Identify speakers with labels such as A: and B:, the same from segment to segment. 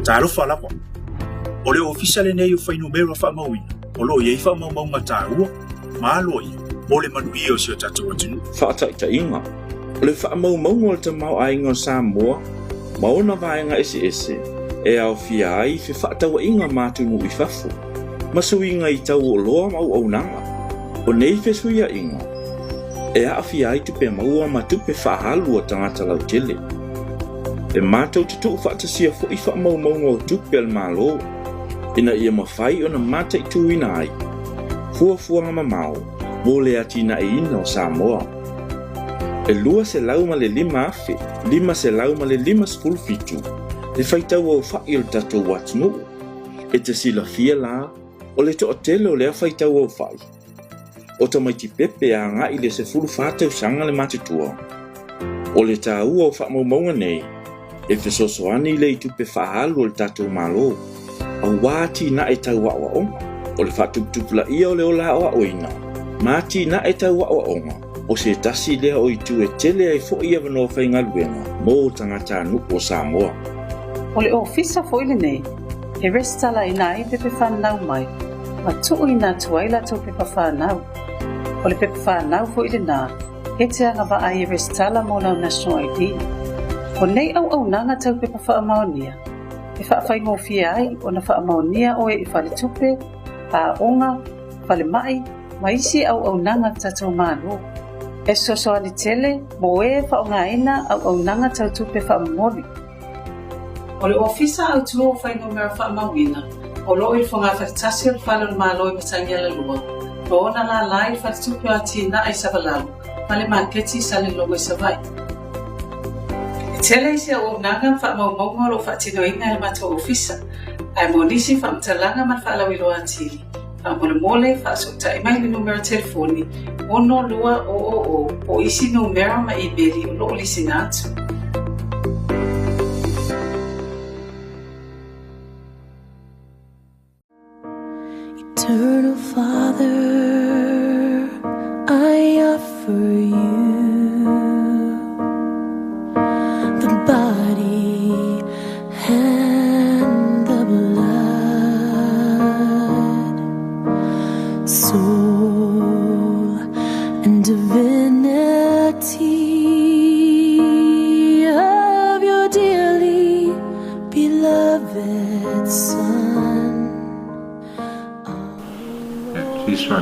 A: Talofa lava! O le Ofisa lenei o Fuainumera Faamauina o lo o i ai faamaumauga taua ma aloaia mo le manuia o si o tatou atunuu.
B: Faataitaiga, o le faamaumauga o le tamaoaiga o Samoa ma ona vaega eseese e aofia ai fefaatauaiga ma atunuu i fafo, ma suiga i tau o oloa ma auaunaga. O nei fesuiaiga e aafia ai tupe maua ma tupe faaalu a tagata lautele. E matou te tuufaatasia foi faamaumauga o tupe a le Malo ina ia mafai ona mataituina ai fuafuaga mamao mo le atinaeina o Samoa. E 205,557 le faitau aofai o le tatou atunuu. E te silafia la, o le toatele o lea faitau aofai, o tamaiti pepe agai i le 14 tausaga le matutua. O le taua o faamaumauga nei, e fesoasoani i le tupe faaalu a le tatou Malo, aua atinae tau aoaoga, o le faatuputupulaia o le ola aoaoina ma atinae tau aoaoga, o se tasi lea o itu e tele ai foi avanoa faigaluega mo tagatanuu o Samoa.
C: O le ofisa foi lenei e resitalaina ai pepa fanau mai ma tuuina atu ai latou pepa fanau. O le pepa fanau foi lena e te agavaa ai e resitala mo lau National ID. O nei auaunaga tau pepa faamaonia e faafaigofie ai ona faamaonia oe i faletupe, aoga, falemai ma isi auaunaga a le tatou Malo. E fesoasoani tele mo e faaaogaina auaunaga tau tupe faamomoli. O le Ofisa Autu o Fuainumera Faamauina o lo o i le fogafale tasi o le Fale o le Malo i Matagialalua, ma ona lālā i le Faletupe o Atinae i Savalalo ma le Maketi i Salelogo i Savaii. E tele isi auaunaga ma faamaumauga o lo o faatinoina e le matou ofisa, ae mo nisi faamatalaga ma le faalauiloa atili, faamolemole faasootai mai i le numera telefoni 6200 po o isi numera ma imeli o lo o lisina atu.
D: Eternal Father, I offer you the body and the blood, soul and divinity of your dearly beloved Son.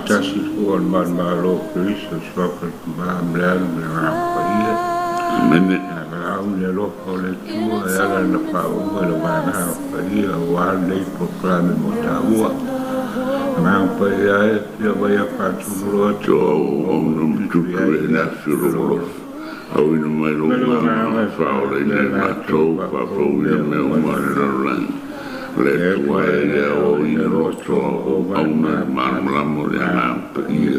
E: Sisi fua o le Malo o Keriso, Suafa o le Tama ma le Alo ma le Agaga Paia.
F: Amene.
E: Valaau le alofa o le Atua e ala i lana faauuga i le vagaga paia aua lenei polokalame mo taua. Agaga Paia e, fia mai a faatumulo atu.
F: Toa o auna ma tutu e le afi o lou alofa. Auina mai lou agaga e faaolaina i matou, faafouina mea uma a le lalolagi. Le Atua e le aoaoina loto o auna i le malamalama o le Agaga Paia.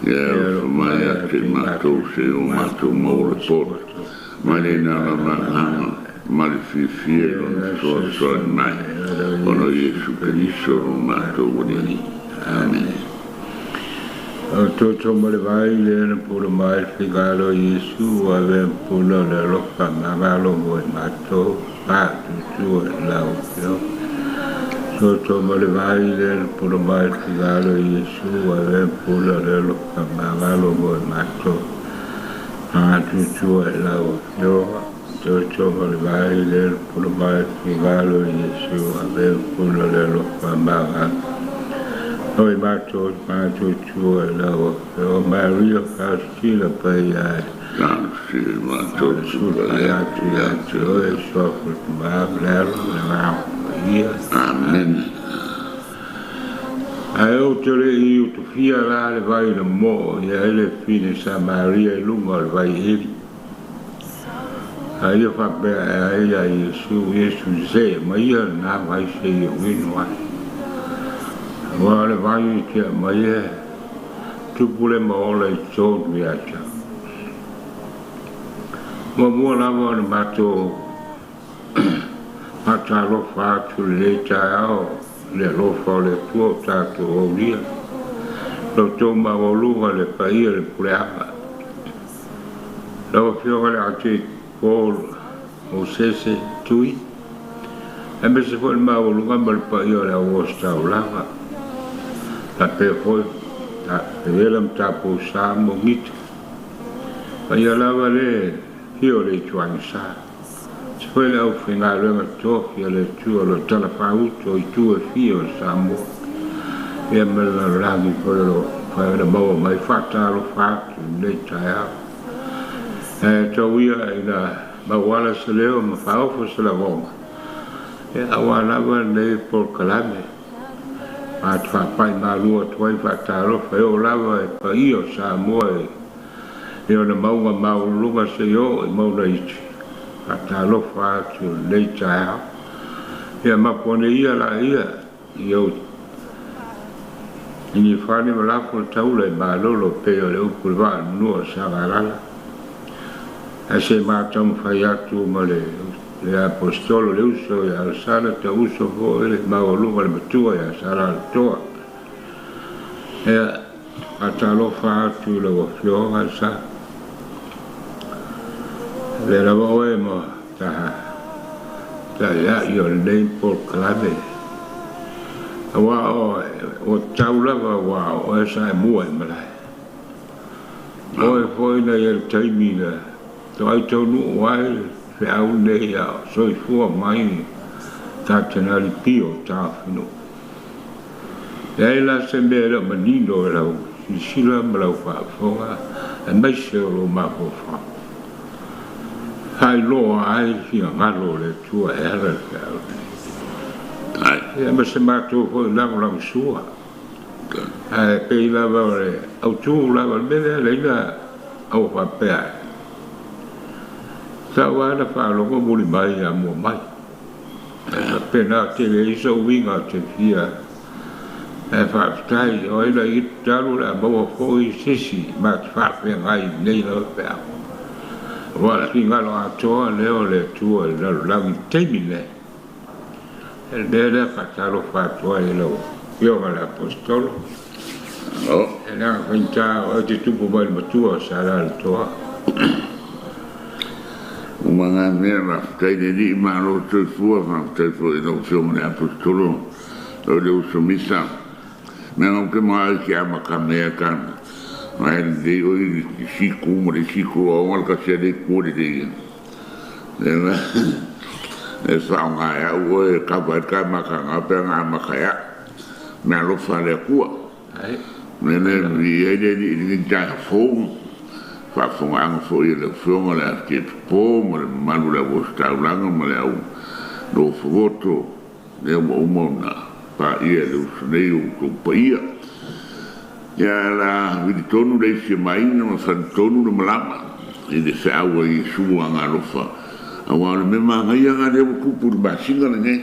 F: Ia e alofa mai ia te matou se o matou maua le poto. Mai le ina lana agaga ma le fiafia i lona fesoasoani mai, ona o Iesu Keriso lo matou Alii. Amene.
E: O toto ma le vai lea na pula mai le finagalo o Iesu ua avea ma pula o le alofa magalo mo i matou matutua i lau Afioga. Toto ma le vai lea na pula mai le finagalo o Iesu ua avea ma pula o le alofa magalo mo i matou matutua i lau Afioga. Toto ma le vai lea na pula mai le finagalo o Iesu ua avea ma pula o le alofa magalo mo i matou matutua i lau Afioga. Maria Faustina Paia e.
F: Talosia i matou
E: Suka atu ia te oe, Suafa o le Tama ma le Alo ma le Agaga Paia.
F: Amene.
E: Ae ou te le i utufia la le vai na moo i ai le fine Samaria i luga o le vai eli. A ia faapea ae ai ia Iesu, Iesu se mai ia lena vai seia ou inu ai. Aua o le vai e te aumai e tupu le ma ola i totonu ia te au. Muamua lava ona matou faatalofa atu i lenei taeao i le alofa o le Atua o tatou aulia, lo outou maualuga i le paia i le puleaga. Lau Afioga i le Ati Paul Mosese Tui, Aemaise foi le maualuga ma le paia o le au ositaulaga. Faapea foi Pevela ma tatou sa ma Gita. Paia lava le fia o le Ituagisa. Se foi le aufaigaluega tofi a le Atua o lo o talafaauto i itu e fia o Samoa. Ia ma le lalolagi foi o lo o mafai ona maua mai faatalofa atu i lenei taeao. Ae tau ia ina mauala se leo ma faaofo se lagona, ia aua lava lenei polokalame. Ma te faapai malu atu ai faatalofa e oo lava i paia o Samoa i ona mauga maualuluga seia oo i mauga iti. Faatalofa atu i lenei taeao. Ia mapu ane ia laia i ou i Nifani ma lafo le taula i malolo pei o le upu i le vaa nunua o Sagalala. Ae se i ma taumafai atu ma le le Aposetolo le uso ia Alesana tau uso foi le maualuga le matua ia Salaaletoa. Ia, faatalofa atu i lau Afioga Alesana. Avea lava oe ma taha taiai o lenei polokalame. Aua ua tatau lava aua o oe sa e mua i malae. Oe foi na i ai le taimi na toai taunuu ai le feau lenei a o soifua mai Katenali Pio Taofinuu. Leai la se mea e le o manino i lau silasila ma lau faafofoga aemaise o lou mafaufau. Faailoa ai le finagalo o le Atua e ala i le feau lenei. Ia ma se matou foi lagolagosua. Ae pei lava o le autu lava o le mea lea leina au faapea ai. Tau lava na faalogo muli mai ia mua mai. E faapena tele ai sou uiga ou te fia ae faafetai o ai la i talu o le a maua foi se isi ma te faafeagai i lenei lava feau. Aua o le finagalo atoa lea o le Atua i le lalolagi i le taimi lenei. O le mea lea e faatalofa atu ai i lau Afioga i le Aposetolo. E leaga faigata o oe te tupu mai i le matua o Salaletoa.
F: Ua magamea, faafetai i le Alii, malo le soifua, faafetai foi i lau Afioga i le Aposetolo, o le uso misa. Leaga ou te manao i te amatamea e tanu, ae lelei oe i le isi itu ma le isi itu, aoga le tasi a le itu e lelei ai. Leaga e faaaoga e au oe e kava ai le ta mataga pe ana amata e au. Meaalofa a le Atua. Mea lea e viia ai le Alii i lenei taeao fou, faafofogaaga foi a le Afioga i le Archiepiscopo ma le mamalu o le au ositaulaga ma le au nofovoto, lea ua uma ona paia e le uso nei o outou paia. Ia la vili tonu le isi e maina ma fali tonu le malama i le feau a Iesu agalofa, aua o le mea manaia lena lea ua tupu i le masina lenei.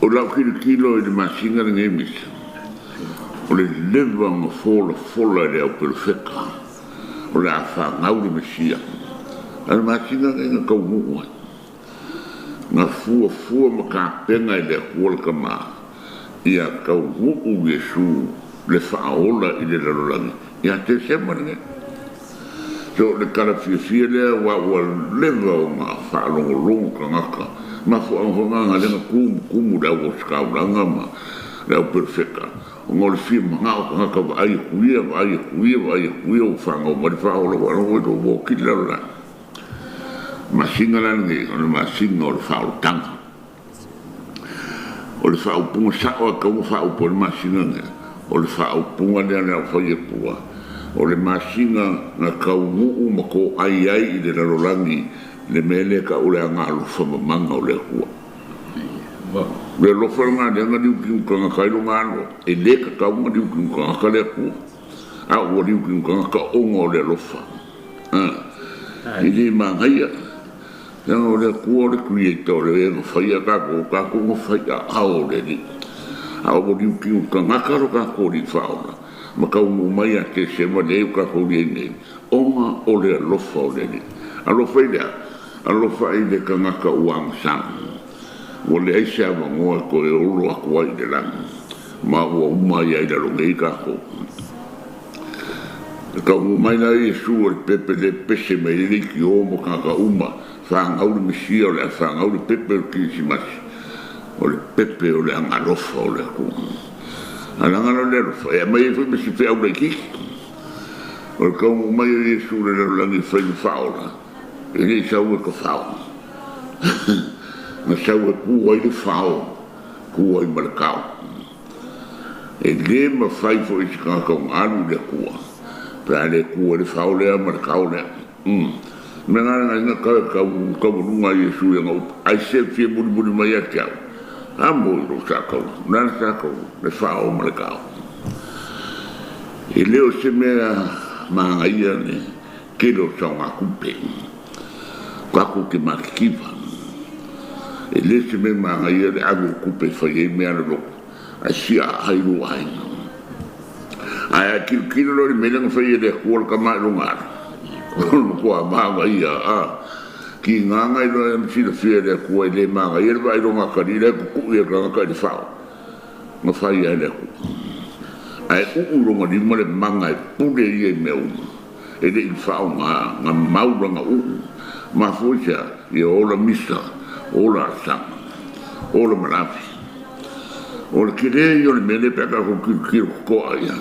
F: O lau tilotilo i le masina lenei Misa, o le leva ona folafola e le aupelofeta o le a fanau le Mesia. A o le masina lenei na taunuu ai. Na fuafua ma tapena e le Atua le Tama ia taunuu Iesu le Faaola i le lalolagi ia Tesema lenei. So o le tala fiafia lea aua ua leva ona faalogologo tagata, mafuaaga foi lena lea na tumutumu le au ositaulaga ma le au perofeta ona o le fia manao tagata vaai atu ia, vaai atu ia, vaai atu ia ua fanau mai le Faaola ua ua oti le lalolagi. Masina la lenei o le masina o le faaolataga. O le faaupuga sao a tatau ona faaupu ai le masina lenei, o le faaupuga lea le aufai Atua, o le masina na taunuu ma toai ai i le lalolagi le mea lea e tau o le agaalofa mamana o le Atua. Le alofa lena lea na liuliu tagata ai lona alo, e le tatau ona liuliu tagata le Atua, a ua liuliu tagata ona o le alofa. E le manaia. Leaga o le Atua o le Creator, o le na faia tatou, o tatou na fai aao o le Alii. A ua liuliu tagata lo tatou Alii Faaola, ma taunuu mai ia Tesema lea ua tatou i ai nei, ona o le alofa o le Alii. Alofa i le a? Alofa i le tagata ua agasala. Ua leai se avanoa e toe olo atu ai i le lagi, ma ua uma ai i lalo nei tatou. E taunuu mai la Iesu o le pepe lea e pese mai ai le leitio ma tagata uma, Whangau le Mesia o le a whangau le pepe o le Kirisimasi. O le pepe o le agalofa o le Atua. A langa lo le alofa. E mai ai foi ma si feau laitiiti. O le taunuu mai o Iesu i le lalolagi e fai ma faaola, e le i sau e ka fao. Na sau e ku ai le fao, ku ai ma le kao. E le mafai foi e se tagata ona alu i le Atua pe a le ku ai le fao lea ma le kao lea. Umm. Mea na ina ka tau taualuga a Iesu i ana upu, ai se fia mulimuli mai ia te au, a mo i lou sakau, o le a le sakau, le fao ma le kao. E le o se mea manaia le tele o saogatupe, tatou te matitiva. E le o se mea manaia le ave o tupe e fai ai mea a le lotu, ae siaa ai lou aiga. Ae a tilotilo loa i le mea lea na fai e le Atua le tama i lona alu, o le matua manaia a tiga na iloa ona silafia e le Atua e le manaia le vaai lona atalii la e tutui e le tagata i le fao na fai ai e le Atua. Ae uu i lona lima le mana e pule ia i mea uma, e le i faaaoga na mau lana uu. Mafua i se a? Ia ola misa, ola asaga, ola malavi. O le tele ia o le mea lea pe a tatou tilotilo totoa i ai,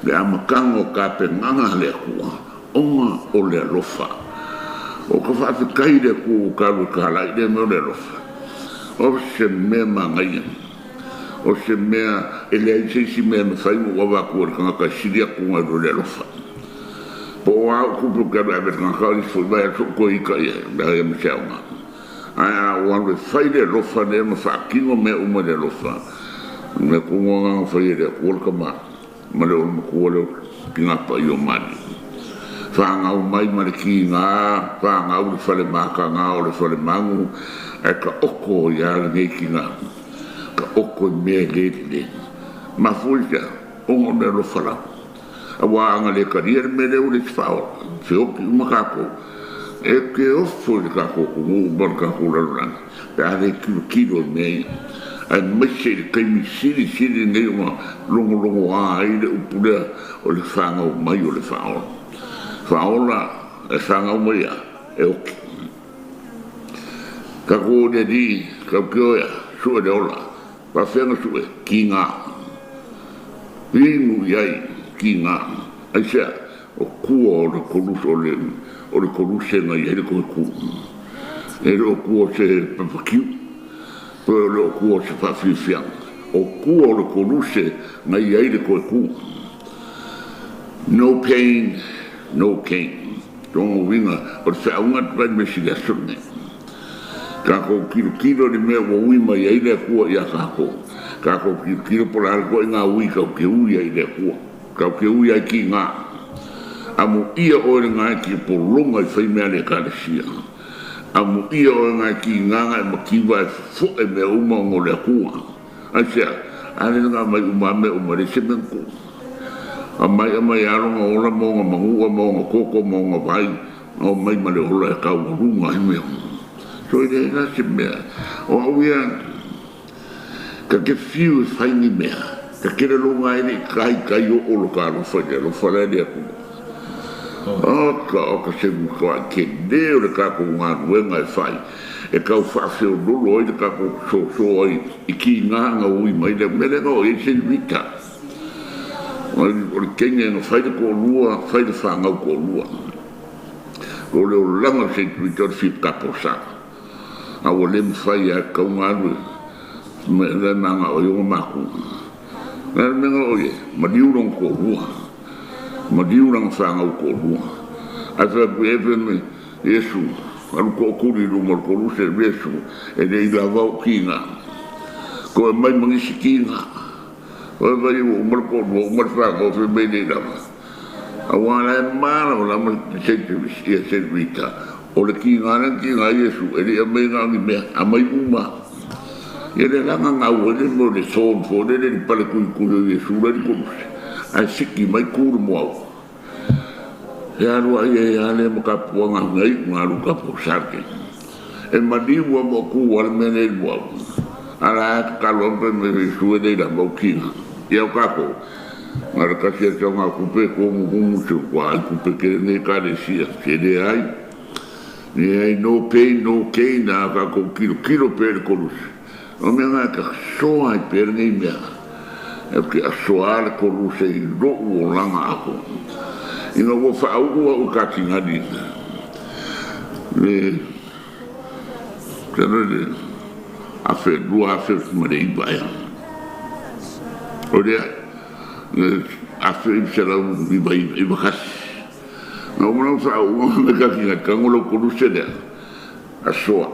F: le amataga o tapenaga a le Atua ona o le alofa. O ka faafetai i le Atua ua talu e talai lea mea o le alofa. O se mea manaia, o se mea e leai se isi mea e mafai ona ou avatu e le tagata e sili atu nai lo le alofa. Po o a ou tupe ou te alu e ave i le tagata, o le isi foi vaiaso ou toe ita i ai, leai ma se aoga. Ae a ou alu e fai le alofa lea ma faatino mea uma i le alofa, o le mea tonu lava lena na fai e le Atua le tama ma le olomatua lea o Tina Paia o Maliu. Fanau mai ma le tiga, fanau i le fale mataga o le fale manu, ae taoto ai lava lenei tina, taoto i mea e le lelei. Mafua i se a? Ona o le alofa lava. Aua a na le talia le mea lea ua le faaola, feoti uma tatou. E te ofo i le tatou atunuu ma le tatou lalolagi pe a le tilotilo i mea ia, aemaise i le taimi silisili lenei ona logologoa ai le upu lea o le fanau mai o le faaola. Faaola e fanau mai a, e oti. Tatou o le Alii, tatou te o e a, sue le ola. Faafefea ona sue? Kiga. Inu i ai, kiga. Aisea? O tua o le koluse, o le, o le koluse na i ai le koheku. E le o tua o se papakiu, pe o le o tua o se faafiafiaga. O tua o le koluse na i ai le koheku. No pain, no gain. Lona uiga, o le feauga atu ai le mea sili aso lenei. Tatou tilotilo i le mea ua ui mai ai le Atua ia tatou. Tatou tilotilo po o le a le ituaiga ui tatou te ui ai i le Atua. Tatou te ui ai ki ngā. Amuia oe le ngā e ki pologa i fai mea a le Ekalesia. Amuia oe ngā e ki ngā e mativa e fofoe mea uma ona o le Atua. Aisea? A le ngā mai uma a mea uma, le se mea na tuu. Amai amai a lona ola ma ona manua ma ona koko ma ona vai, na omai ma le ola e taualuga ai mea uma. So e leai la se mea. O au ia, ta te fiu e fai ni mea, ta tele loga ai le i kai kai oo lo ka alofa i le alofa la e le Atua. Oka oka se matua tele o le tatou galuega e fai e tau faafeololo ai le tatou soso ai i kiga na ui mai le mea lea na oo i ai se Rita. O le teine na fai le toalua, fai le fanau toalua. O le olaga o se Rita o le fia taposa. A ua le mafai lava e tatau ona alu e la e manao ai ona matua. O le a le mea na oo i ai? Maliu lona toalua. Maliu lana fanau toalua. Ae fai atu i ai fai mai, Iesu, alu tootuli i luma o le koluse, Iesu, e le i lava ou tiga. Toe mai ma nisi tiga. Oi vai ua uma le toalua, uma le fanau, fai mai e le i lava. Aua la e malamalama ia Saint Rita, o le tiga lea na tiga ai Iesu, e le i aumaia na o ni mea, aumai uma. Ia lea la gagau ai le mea o le thorn foi lele i le pale tuitui o Iesu la i le koluse, ae siki mai tu le moau. E alu ai ai lava lea ma tapuaga na iu na alu tapu Saturday. E maliu lava ma tu lava le mea lea i le moau. A la e tatalo atu pe mai Iesu e lei lava o tiga. Ia o tatou, na o le tasi atu o ngā kupe e kōmukumu te wā i kupe kere nei ekalesia, te leai. Leai, no pain, no gain, a tatou tilotilo pea i le koluse, o mea na e te asoa ai pea lenei mea. Ou te asoa le koluse i lou olaga atoa. Ina ua faauu au i Katingali le masalo le 2009 ea, o lea, le 1991. Na uma ona faauu mai Katingali, tago lau koluse lea, asoa,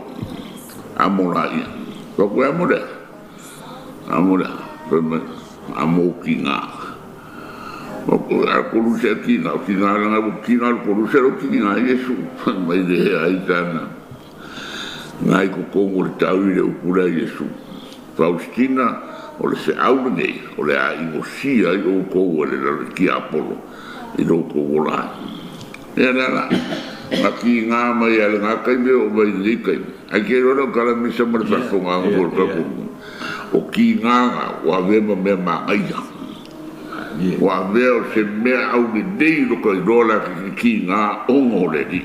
F: amo laia. Fai atu, e amo lea? Amo lea, fai mai, amo ou tiga. A koluse a tiga, o tiga langa ua tiga o le koluse lou tiga Iesu. Fai mai leai tana. Ngai totonu o le tau i le upu lea Iesu. Faustina, o le feau lenei, o le a inosia ai outou e le tiapolo i lo outou ola ai. Ia lea la, na tiga mai a lena taimi e oo mai i lenei taimi. Ae te iloa lau tala misa ma le faafofogaaga foi a le tatou nuu. O tiga na ua avea ma mea manaia. Ua avea o se mea aulelei i lota iloa la te tiga ona o le Alii.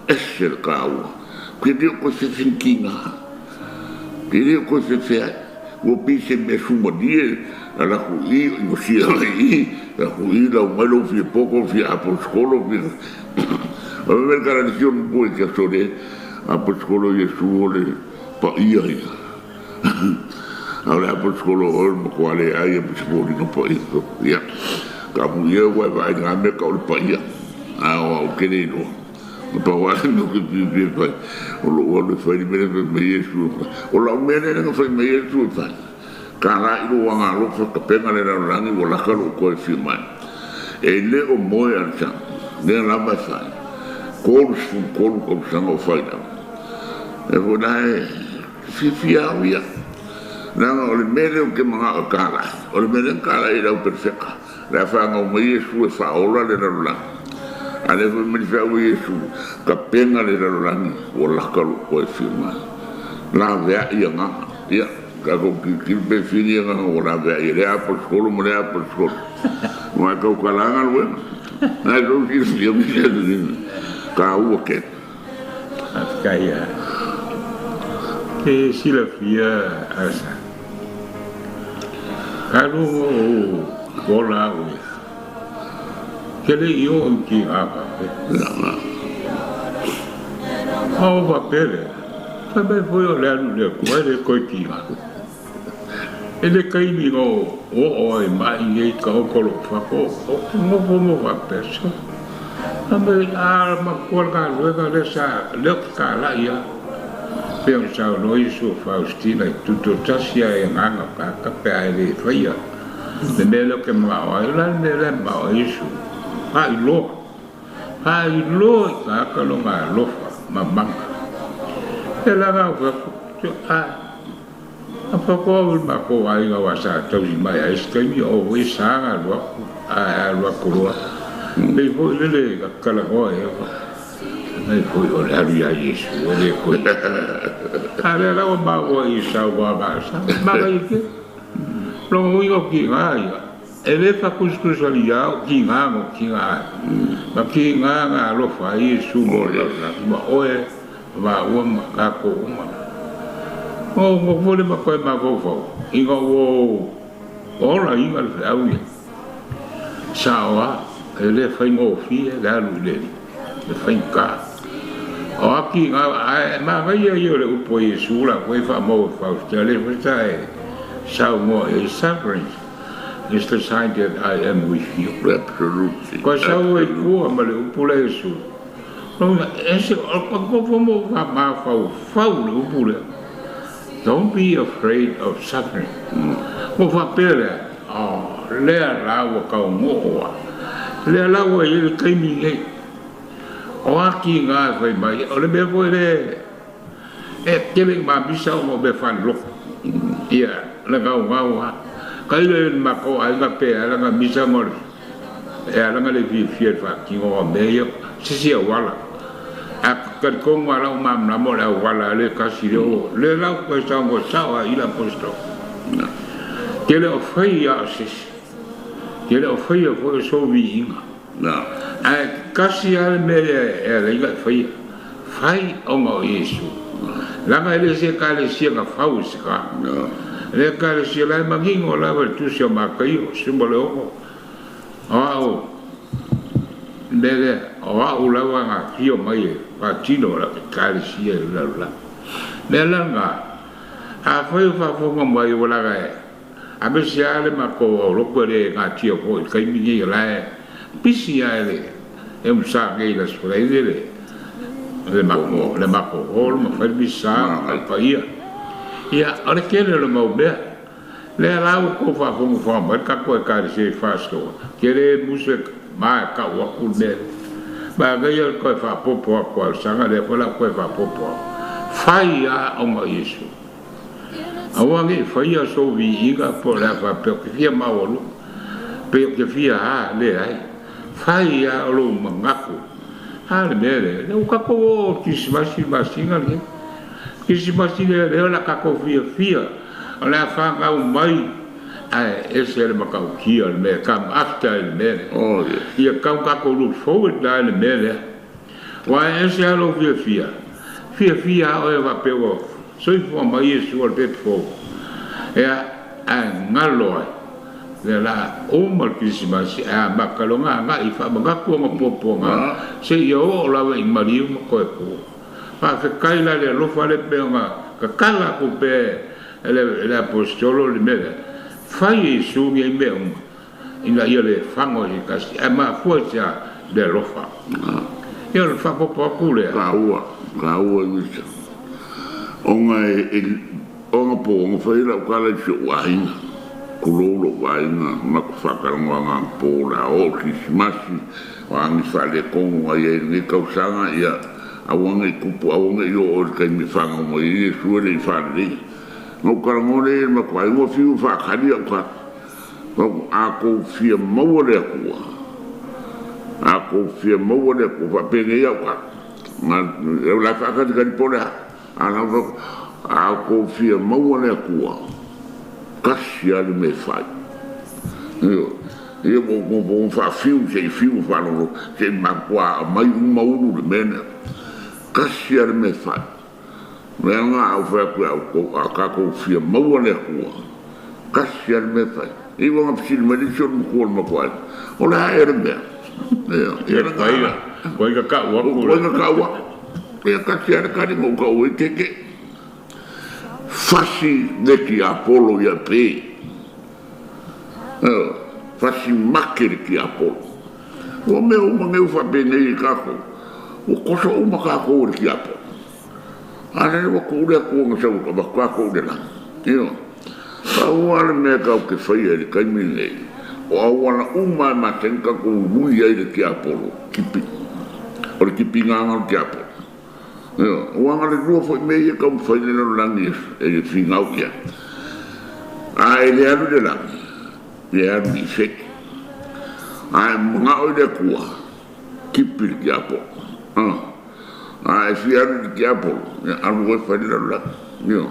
F: Ese le taua. Te le o toe fefe ni tiga. Te le o toe fefe ai. Ua pei se mea sumalie alu atu i i, inosia mai i i, alu atu i i, lau mai lou fia poto, fia aposikolo, fia... O le mea le tala le sio mo i te aso le aposikolo Iesu o le paia ia. A o le aposikolo o le matua leai ia ma se foliga paia. Ia, ka amuia ua e vaai ngā mea ka o le paia. A o au ke le iloa. Na pau lava le mea ou te fiafia e fai, o lou alu e fai le mea lea fai mai Iesu e fai. O lau mea lea na fai mai Iesu e fai. Ka la i lou agalofa tapena le lalolagi ua laka lou toe afio mai. E le o moe a le tama, lea lava e fai. 33 tausaga o fai lava. E foi la e fiafia au ia. Leaga o le mea lea ou te manao e talai, o le mea lea na talai i le au perofeta. Le a fanau mai Iesu e faaola le lalolagi. A lea foi mai le feau a Iesu, tapena le lalolagi ua laka lou toe afio mai. Laveai agaga. Ia, tatou tilotilo pe fili agaga ua laveai e lea aposikolo ma lea aposikolo. Aua e tautala galuega. Na e tou silafia mea lenei. Taua tele.
E: Faafetai lava. Te silafia Asa. Talu ona ou ola au ia, ke le i oo i tiga faapea. Ma ou faapea lea, fai mai foi o le alu i le Atua e le toe tiga. E le taimi na oo ai mai nei taoto lou fatu, ou te nofo ma faapea, so, fai mai, a matua le galuega lea sa, lea ou te talai lava. Pei ona saunoa Iesu o Faustina i tutotasi lava i agaga o tagata pe a e le faia le mea lea ou te manao ai. O le a le mea lea e manao ai Iesu? Faailoa. Faailoa i tagata lona alofa ma mana. Ia le agaga fai atu, a, a fai au i le matou aiga aua sa tausi mai ai se taimi o ou e sa na alu atu, ae alu atu loa. Pei foi lele na talanoa ai, mai foi o le alu ia Iesu, e le koe. A lea la ua maua i saunoaga a Sa, manaia tele. Lona uiga o tiga ia, e le faatusatusalia o tiga ma tiga ai. Ma tiga na alofa ai Iesu mo le lalolagi ma oe, ma maua ma tatou uma. O mo foi le ma koe mafaufau, ina ua ou ola iga le feau ia. Sao lava, e le faigofie le alu i le Alii, le faigata. O aki ngā, ae manaia ia o le upu a Iesu la koe faamau e Faustina, lea foi sa e saunoa i ai, suffering is the sign that I am with you.
F: Absolutely.
E: Koe sau ai tua ma le upu lea Iesu. Lona, ese, o kofo mo whamāwhau le upu lea. Don't be afraid of suffering. Mo whapea lea, oh, lea la ua kaungo'o a. Lea la ua i le taimi nei. O aki ngā e whai mai, o le mea foi le e tele i mamisa o mea whaniloko. Ia, le ngau ngau ha. Kai le mako aiga pe ala ngā misa ngore. E ala ngā le fiafia le whakingo o mea ia, sisi a wala. A karikongo ala o mamnamo le au wala le kasi le o. Le lau koe saungo sao a ila posto. Te le o whai a o sisi. Te le o whai a foi o so viinga. Ae tasi lava le mea lea e ala ai ona e faia, fai ona o Iesu. Leaga e le o se Ekalesia na fau e se tagata. O le Ekalesia la e manino lava i le Tusi a Mataio 16, o au, le mea lea, o au lava na afio mai e faatino lau Ekalesia i le lalolagi. O le mea la lena, afai o faafofoga mai ua laga e Aemaise lava le matou aulotu e le natia foi i le taimi nei o la e pisi lava i le Emusa nei i le Aso Faraile le le matou le matou hall ma fai le misa ma le paia. Ia, o le tele o le mau mea. Lea la ua outou faafogafoga mai le tatou Ekalesia i Fasitoouta, te le musu e ma e tau atu le mea lea. Manaia le toe faaopoopo atu a o le saga lea foi o le a ou toe faaopoopo atu. Fai lava ona o Iesu. Aua ne i faia sou viiga po o le a faapea ou te fia maualuga, pe ou te fia a, leai. Fai lava o lou manatu. A le mea lea, lea ua tatou oo i le Kirisimasi i le masina lenei. Kirisimasi lea, lea o le a tatou fiafia, o le a fanau mai, ae ese le matautia o le mea, come after i le mea lea.
F: Oh, yes.
E: Ia tatau ona tatou look forward la i le mea lea. Aua e ese lava lou fiafia, fiafia lava oe faapea ua soifua mai Iesu o le pepe fou. Ea, ae galo ai, lea la uma le Kirisimasi ae amata loa ona agai i faamanatu ona puapuaga seia oo lava i maliu ma toe po. Faafetai la i le alofa lea pei ona tatala atu pea e le Aposetolo le mea lea, fai e Iesu nei mea uma ina ia le fago i se tasi, ae mafua i se a? Le alofa. Ia o le faaopoopo atu lea.
F: Taua, taua Mita. Ona e, ona po ona fai lau tala i si ou aiga. Tulou lou aiga, matou faatalanoaga anapo o le a oo i le Kirisimasi, o a ni faaletonu na i ai i lenei tausaga, ia aua ne i tupu, aua ne i oo i le taimi e fanau mai ai Iesu e le i faaleleia. Ona ou talanoa lea i le matou aiga, ua fiu e faatali au tala. A tou fia maua le Atua, a tou fia maua le Atua, faapenei au tala, o le a faatalitali po o le a, a outou fia maua le Atua, tasi lava le mea e fai. Ioe. Ia ua ou nofonofo faafiu se i fiu faalolo, se i matua aumai uma ulu le mea lea. Tasi lava le mea e fai. O le ala lena a ou fai atu ia outou, a tatou fia maua le Atua, tasi lava le mea e fai. E iu lava ina fesili mai le isi o le matua o le matou aiga, O le a ea le mea? Ia, lena la.
E: Tuai na tau atu.
F: Tuai na tau atu. Ia, tasi lava le tali na ou tau ai, Tete, fasi le tiapolo ia pe. Ioe, fasi make le tiapolo. Ua mea uma nei ua faapenei ai tatou, ua toso uma tatou e le tiapolo. A lea ua tuu le Atua na sau e avatu tatou i le lagi. Ioe. Pau lava le mea tatou te faia i le taimi lenei, o auala uma lava e masani tatou ui ai i le tiapolo, tipi. O le tipigaga o le tiapolo. Ioe. Ua agalelua foi mea ia e taumafai le lalolagi e finau i ai. A e le alu i le lagi, e alu i ifeli. A e manao i le Atua, tipi le tiapolo. A e fia alu i le tiapolo, ia alu oe fai le lalolagi. Ioe.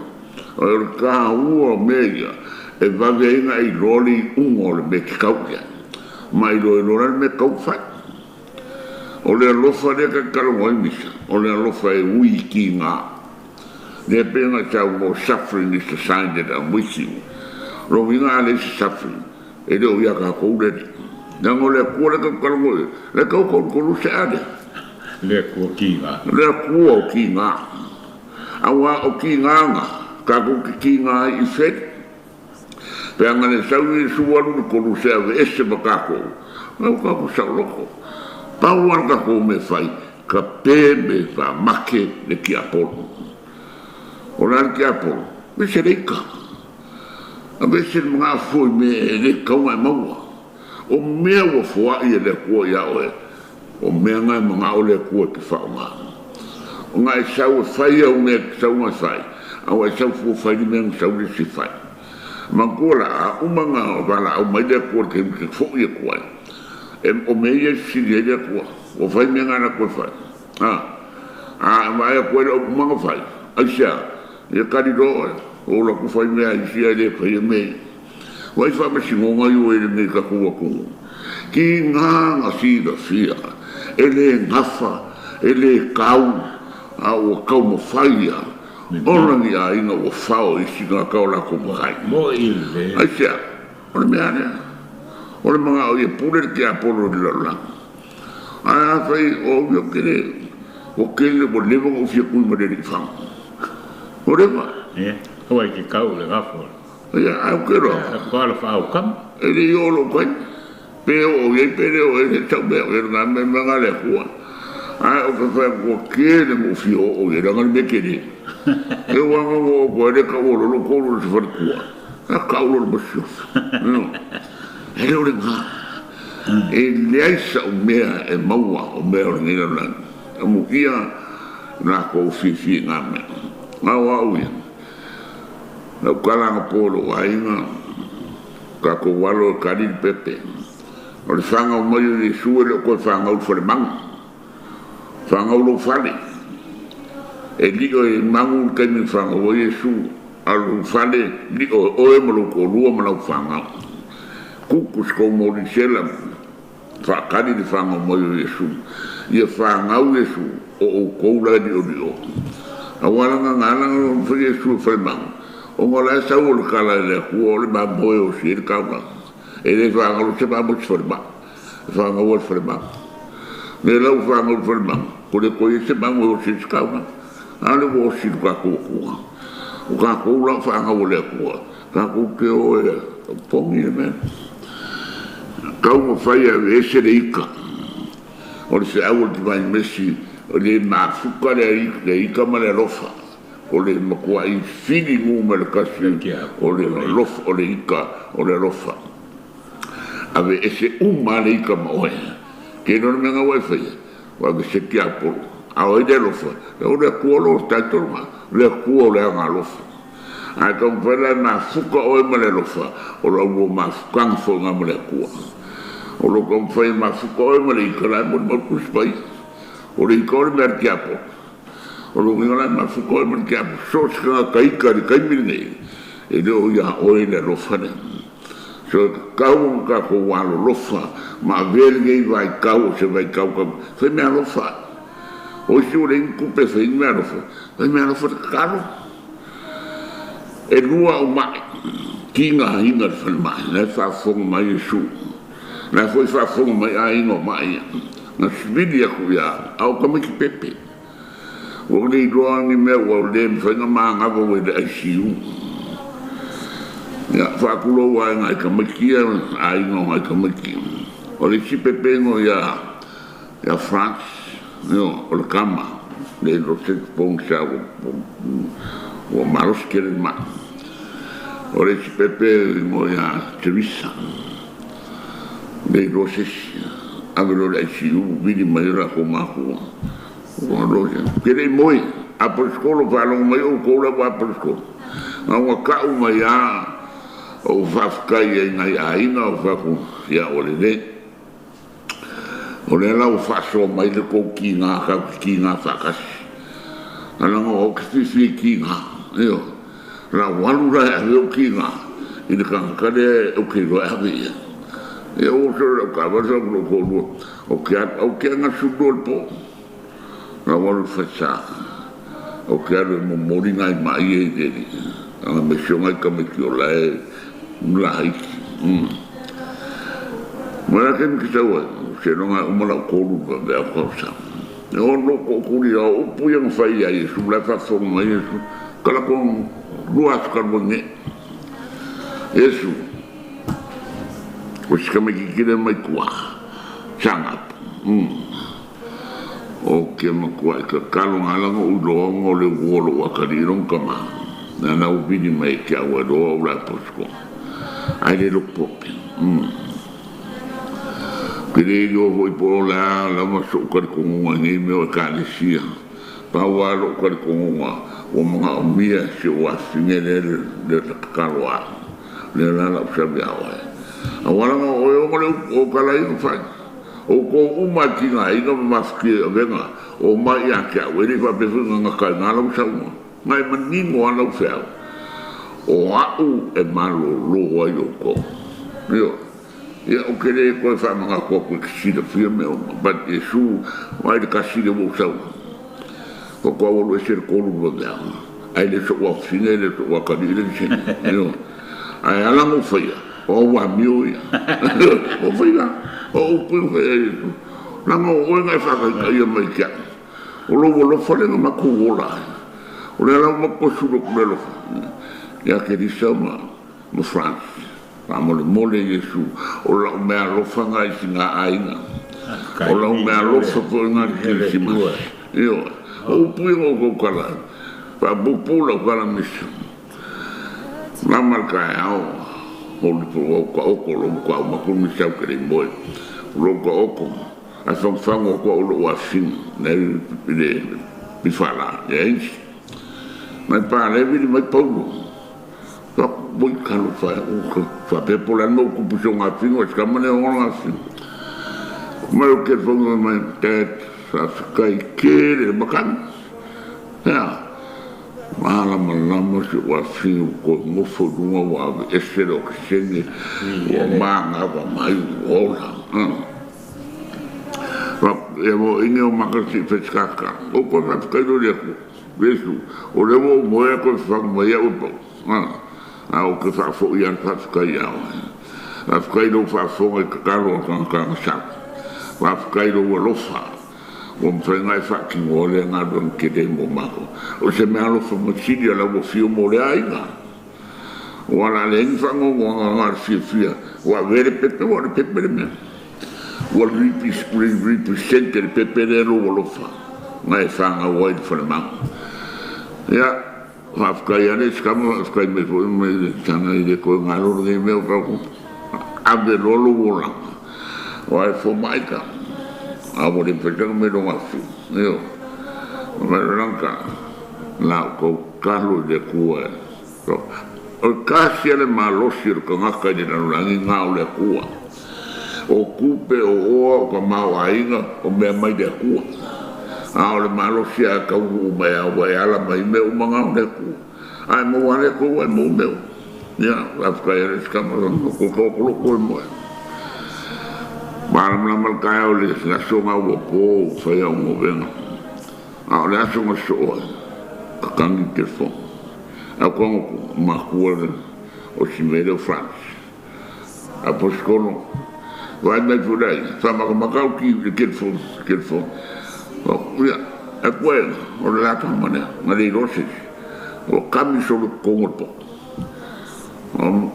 F: O le taua o mea ia, e vave ai ona e iloa le iuga o le mea e te tau i ai. Ma e iloa loa le mea e tatau ona fai. O le alofa lea ta te talanoa ai Misa, o le alofa e ui i tiga. Lea pei ona e saunoa, suffering is the sign that I'm with you. O lona uiga a leai se suffering, e le o ia tatou le Alii. Leaga o le Atua lea ta te talanoa i ai, lea e tau tolutolu se a lea.
E: Le Atua tiga.
F: Le Atua o tiga. Aua o tiga na, tatou te tiga ai i feli. Pe a na le sau Iesu alu i le Koluse aveese ma tatou, na ua tatou saoloto. Pau lava le tatou mea e fai, ka pe me faamake le tiapolo. O le a le tiapolo? Vese le ika. Aveese le manao fua i mea e le tatau ona e maua. O mea ua foai e le Atua ia oe, o mea na e manao le Atua e te faaaoga. Ona e sau e fai au mea e tatau ona e fai, a ua e sau fua fai le mea na sau le isi e fai. Manatua la, a uma ona valaau mai le Atua i le taimi e te foi atu ai, e, o mea ia e fesili ai le Atua, ua fai mea na alu atu e fai? A, a vaai atu ai le upu ma na fai, aisea? Ia kali loa oe, ua ou alu atu fai mea a isi ae le faia mea ia. Ua i faamasinoga i o i lenei tatou atunuu. Tiga na silafia e lē gafa e lē kau a ua taumafai ia ona ni aiga ua fao i isi tagata o latou matai. Aisea? O le mea lea o le magao ia pule le tiapolo i le lalolagi. Ae afai o au ia ou te le ua tele ua leva ona ou fia tui ma le alii faga. Ua leva. Ia, ae ou te iloa e le i oo lou taimi. Pe oo i ai pe le oo i ai le tau mea o i lena mea mea na le Atua. Ae ou te fai atu ua tele na ou fia oo i ai leaga le mea tele. E ua na oo atu ai le tau o lolo tolu o se faletua. A tau loa le masiofo. E le o lena. E leai sau mea e maua o mea o lenei lalolagi. Amuia latou fiafia i ngā mea. A o au ia, lau tala anapo i lou aiga, tatou alo e kali le pepe. O le fanau mai o Iesu e le o toe fanau i le falemagu. Fanau i lou fale. E lio e magu le taimi na fanau ai Iesu, a o lou fale lio e oe ma lou toalua ma lau fanau. Tupu se tou molisela faakali le fanau mai o Iesu. Ia fanau Iesu o outou la e liolio. Aua laga na ala ona fai Iesu e falemagu, ona o la e sau o le tala e le Atua o le mamoe e osi ai le taulaga. E le fanau se mamoe i se falemai, e fanau ai le falemagu. Lea la ua fanau i le falemagu, ua le toe i ai se mamoe e osi ai se taulaga. A lea ua osi i lo tatou Atua. O tatou la o fanau a le Atua, tatou te o e opogi le mea. Taumafai e aveese le ika o le feau o le Divine Mercy, le mafuta le ika ma le alofa. O le matuai fili numera tasi o le alofa, o le ika o le alofa. Aveese uma lava le ika ma oe. Ke iloa le mea na ua e faia, ua aveese tiapolo. A o ai le alofa? O le Atua lo title na, le Atua o le agaalofa. Ae taumafai la e mafuta oe ma le alofa, o lau lua mafutaga foi lena ma le Atua. O lou taumafai e mafuta oe ma le ika, la e molimau le Tusi Paia. O le ika o le mea a le tiapolo. O lou uiga la e mafuta oe ma le tiapolo. So o se tagata ika i le taimi lenei, e le o ia oe le alofa lea. So e tatau ona tatou alolofa ma avea lenei vaitau o se vaitau tau fai mea alofa. O isi ua leai ni tupe e fai ai ni mea alofa, fai mea alofa le tatalo. E lua au mai, tigaina i le falemai, la e faafofoga mai Iesu. La e foi faafofoga mai aiga o mai ia. Na sivili atu ia au, a o tamaiti pepe. Ua le iloa ni mea ua le mafai ona manava ua i le ICU. Ia, faatulou ai nai tamaiti ia, aiga o nai tamaiti. O le isi pepego ia ia France, ioe, o le tama, le iloa se pogisa ua malosi tele le mai. O le isi pepego ia Teresa, le iloa se isi, ave loa i le ICU, vili mai ai latou matua. Ou te le i moe, Apolesikolo, faalogo mai outou la ua Apolesikolo. Na ua tau mai lava ou faafetai ai nai aiga ou fai atu, ia ua lelei. O lea la ua faasoa mai le tou tiga tatou te tiga faatasi. Ae leaga o au ou te fiafia i tiga, ioe. O le a ou alu la e ave ou tiga i le tagata lea ou te iloa e ave i ai. Ia ua oso i lau taavale sau ma lou toalua, ou te alu, ou te agasulu i le po. Lau alu i le falesa, ou te alu e momoli nai mai ia i le alii, leaga aemaise o nai tamaiti o la e laiti. Ma le taimi ke sau ai, seiloga e uma lau 3 vaveao tausaga. E ono tootuli a o upu ia na fai ia Iesu, la e faafofoga mai Iesu, kalako lua aso talu ai nei. Iesu, o si tamaititi lea mai tua, Sagapu. O ke matuaʻi tatalo na ala ona ou iloa ona o le uo o lou atalii lona tama, lana ua vili mai e te au e loa ou le apostle. Ae le loku pope. Ke le iloa foi po o le a lava soʻu talitonuga i nei mea o Ekalesia. Pau lava loʻu talitonuga ua manaomia si ou afafine lea le tatalo a au. Lea la lau sau ia oe. Aua leaga o oe ona le upu o tala ia na fai. Outou uma e tigaina ma mafatia i avega o mai ia te au, e le i faapea foi na gata ai na lau saunoaga. Na e manino lava lau feau, o a'u e malōlō ai outou. Ioe. Ia, ou te le toe faamanatu atu e te silafia mea uma, but Iesu, vaai le tasi lea ua ou sau ai. Faatoa ou alu ese i le 3 i le vaveaga, ae le o so'u afafine, e le o so'u atalii le lisene. Ioe. Ae ala ona ou faia, o au amio ia. Ua fai la, o upu ia na fai ai e Iesu, Leaga o oe na e faataitaia mai ia te au. O lou alofa lea na matou ola ai. O lea la ua matou sulu atu i le alofa ia Kelisa ma France. Faamolemole Iesu, o lau meaalofa na i sina aiga. O lau meaalofa foi na i le Kerisimasi. Ioe. O upu ia na ou tautala ai. Faapuupuu lau tala misa. Lama le taeao, holi po ua taoto lou matua uma atu le misa ou te le i moe. O lou taoto, ae fagufagu atu au i lou afifina i le PFL ia Insi. Mai Palevi mai Paulo. Oi talofa e, ua faapea po o le a le mea ua tupu i si ou gafino, ai se tama lea o ona gafino. Mai o telefoni mai, Dad, faafetai tele i le matagi. Ea, malamalama si ou afifine ua toe nofo i luga ua aveese le okesene, ua manava mai ua ola. Ia mo ine o maka si fesikaka. O koe faafetai loa i le Atua. Iesu, o lea ua ou moe atu e fafagu mai au e pau. A ou te faafoi lava le faafetai ia oe. Faafetai i lou faafofoga i tatalo a tagata agasala. Faafetai i lou alofa ua mafai ona e faatinoa lea galuega tele mo matou. O se meaalofa masini a lau afio mo le aiga. Aua o le a leai ni faanoanoaga na o le fiafia ua avea le pepe, ua o le pepe le mea. Ua represent e le pepe lea lou alofa na e fanau ai i le falemau. Ia, faafetai lava le sikama, faafetai mai foi mai le tana i le toe galo lenei mea o tau ave loa lou olaga. Aua e fomai ka, a ua le mafai tana mai lona afi. Ioe. Mai le langa, la outou tatalo i le Atua e. O le tasi a le malosi o le tagata i le lalolagi na o le Atua. O tupe, o oa, o tamaoaiga, o mea mai le Atua. A o le malosi a taunuu mai a ua e ala mai mea uma na o le Atua. A e maua a le Atua ua e maua mea uma. Ia, faafetai a le isi tama ko ko ko ko moe. Malamalama le taeao i le aso na ua po fai au govega. A o le aso na sosoo ai, tatagi le telefoni. Au tago matua le o si mea lea o France. Aposetolo, vaai mai foi la ia, faamatamata au ki le telefoni, telefoni. Ia, e koe, o le la tama lea, na le iloa se isi. Ua kami solo i totonu o le poto.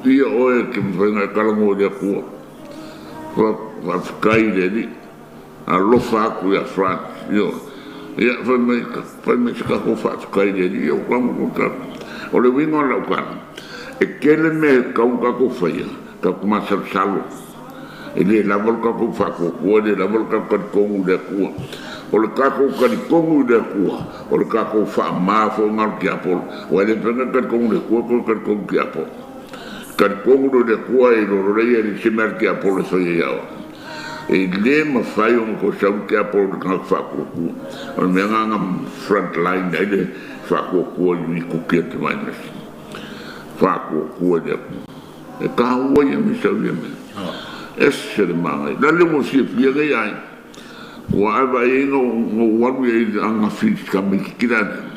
F: Ia oe e te mafai ona e talanoa i le Atua. Faafetai i le Alii. Alofa atu ia France. Ioe. Ia, fai mai, fai mai se tatou faafetai i le Alii, ia ua tago tou tala. O le uiga o lau tala, e tele mea e tatau ona tatou faia, tatou masalosalo. E le lava lo tatou faatuatua, e le lava lo tatou talitonu i le Atua. O le tatou talitonu i le Atua, o le tatou faama foi lena o le tiapolo. Aua e le mafai ona e talitonu i le Atua toe talitonu i le tiapolo. Talitonu loa i le Atua e iloa loa lea e leai se mea a le tiapolo e faia ia oe. E le mafai ona toe sau le tiapolo i le tagata faatuatua. O le mea lena na front line ai le faatuatua i likoki a le Tamaitai. Faatuatua i le Atua. E taua ia me sau ia mea. Ese le manaia. La le ua fiafia nei aiga. Ua ava i ai na ou alu i ai i le agafi i tamaititi la nei.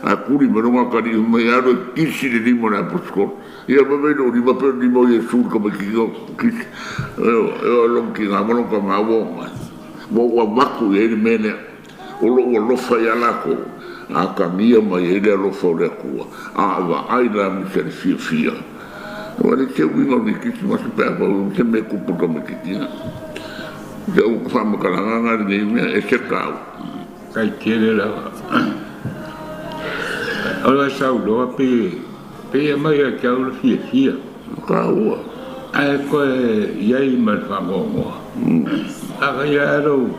F: Ae kuli mai lona atalii fai mai, Alu e kisi le lima o le aposetolo. Ia fai mai lou lima pei o le lima o Iesu i le tamaititi na kisi. E oo i lona tina ma lona tama ua oo mai. Ua ou avatu i ai le mea lea. O lou alofa ia latou, a atagia mai ai le alofa o le Atua, a vaai la ma se fiafia. Ua leai se uiga o lenei Kerisimasi pe a fau se mea e tupu i le tamaititi lea. O lau faamatalaga lena i lenei mea, e ese le taua.
E: Tai tele lava. O le saunoa pe pei e aumai ia te au le fiafia.
F: Taua.
E: Ae toe i ai ma le faanoanoa. Afai lava lou,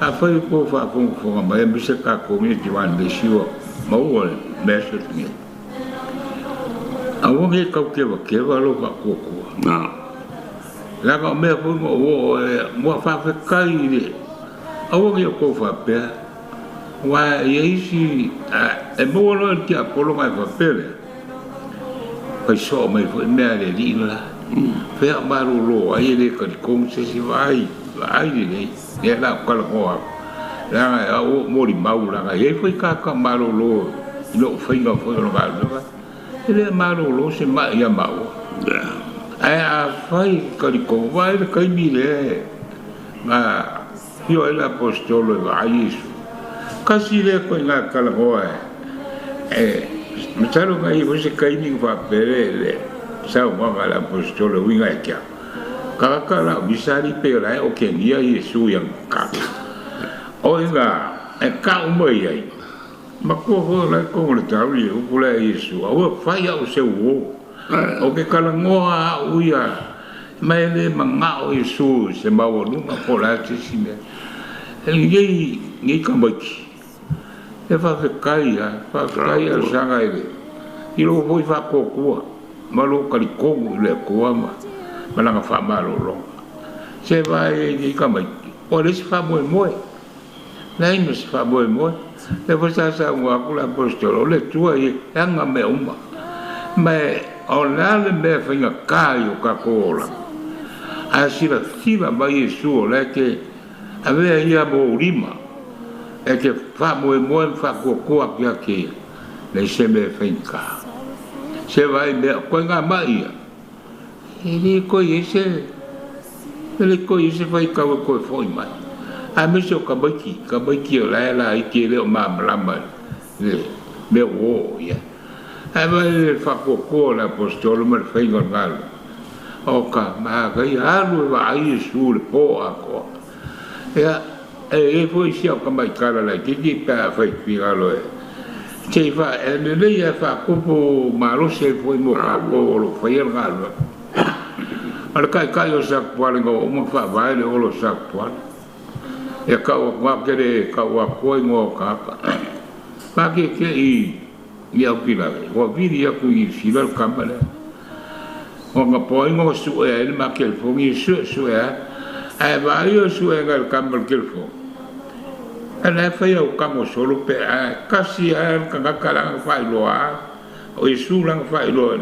E: afai ua tou faafogafoga mai aemaise tatou nei Divine Mercy ua maua le message nei, aua ne i tau kevakeva lou faatuatua. Leaga o mea foi na ou oo ai, ua faafetai i le, aua ne i outou faapea, aua e i ai isi, e maua loa e le tiapolo ona e faapea lea, fai soo mai foi mea a le alii le la. Fea malolo ai e le talitonu se isi vaai, vaai lelei. Lea la ou talanoa atu. Leaga au ua ou molimau leaga e i ai foi tagata malolo i lou faiga foi o le galuega. E le malolo se mai ia maua. Ae afai e te talitonu, vaai le taimi lea na afio ai le Aposetolo e vaai Iesu. Tasi lea ituaiga talanoa e, masalo na i ai foi se taimi na faapea le, le saunoaga a le Aposetolo e uiga ia te au. Tagata la o Misali pei o la e otegia Iesu i ana tatalo. O i ina e tau mai ai, matua foi o la e totonu o le tau le upu lea a Iesu, aua e fai au o se uo. Ou te talanoa au ia, ma e le manao Iesu i se maualuga po o le a se isi mea. E lenei, nei tamaiti, e faafetai lava, faafetai Alesana i le, i lou foi faatuatua ma lou talitonu i le Atua ma, ma Lana faamalologa. Se vaai ai nei tamaiti, ua leai se faamoemoe. Leai ma se faamoemoe. Lea foi sa saunoa atu le Aposetolo, o le Atua ia e ana mea uma. Ma o le a le mea e faigata ai o tatou olaga? Ae silasila mai Iesu o la e te avea ia ma ou lima, e te faamoemoe ma faatuatua atu ia te ia, leai se mea e faigata. Se vaai mea, o ituaiga mai ia, E le toe i ai se, e le toe i ai se faitau e toe foi mai. Aemaise o tamaiti, tamaiti o la e laiti e le o malamalama i le mea ua oo i ai. Ae vaai i le faatuatua o le Aposetolo ma le faiga o le galuega. O ka manaia, alu e vaai Iesu i le po atoa. Ia, e i ai foi si au tamaitala laitiiti pe a fai finagalo e se i fa, e lelei ae faatupu malosi ai foi mo tatou o lo o faia le galuega. O le taitai o Satuala ina ua uma ona faavae le olo o Satuala, ia tau atu lava, ou te le tau atua igoa o tagata. Pakeke i Aukilale, ua vili atu i Niu Sila le tama lea. Ona poaiga ua sue ai le ma telefoni, e suesue lava. Ae vaai o suega e le tama o le telefoni, a la e fai au tago solo pe a tasi lava le tagata la na faailoa lava, o Iesu la na faailoa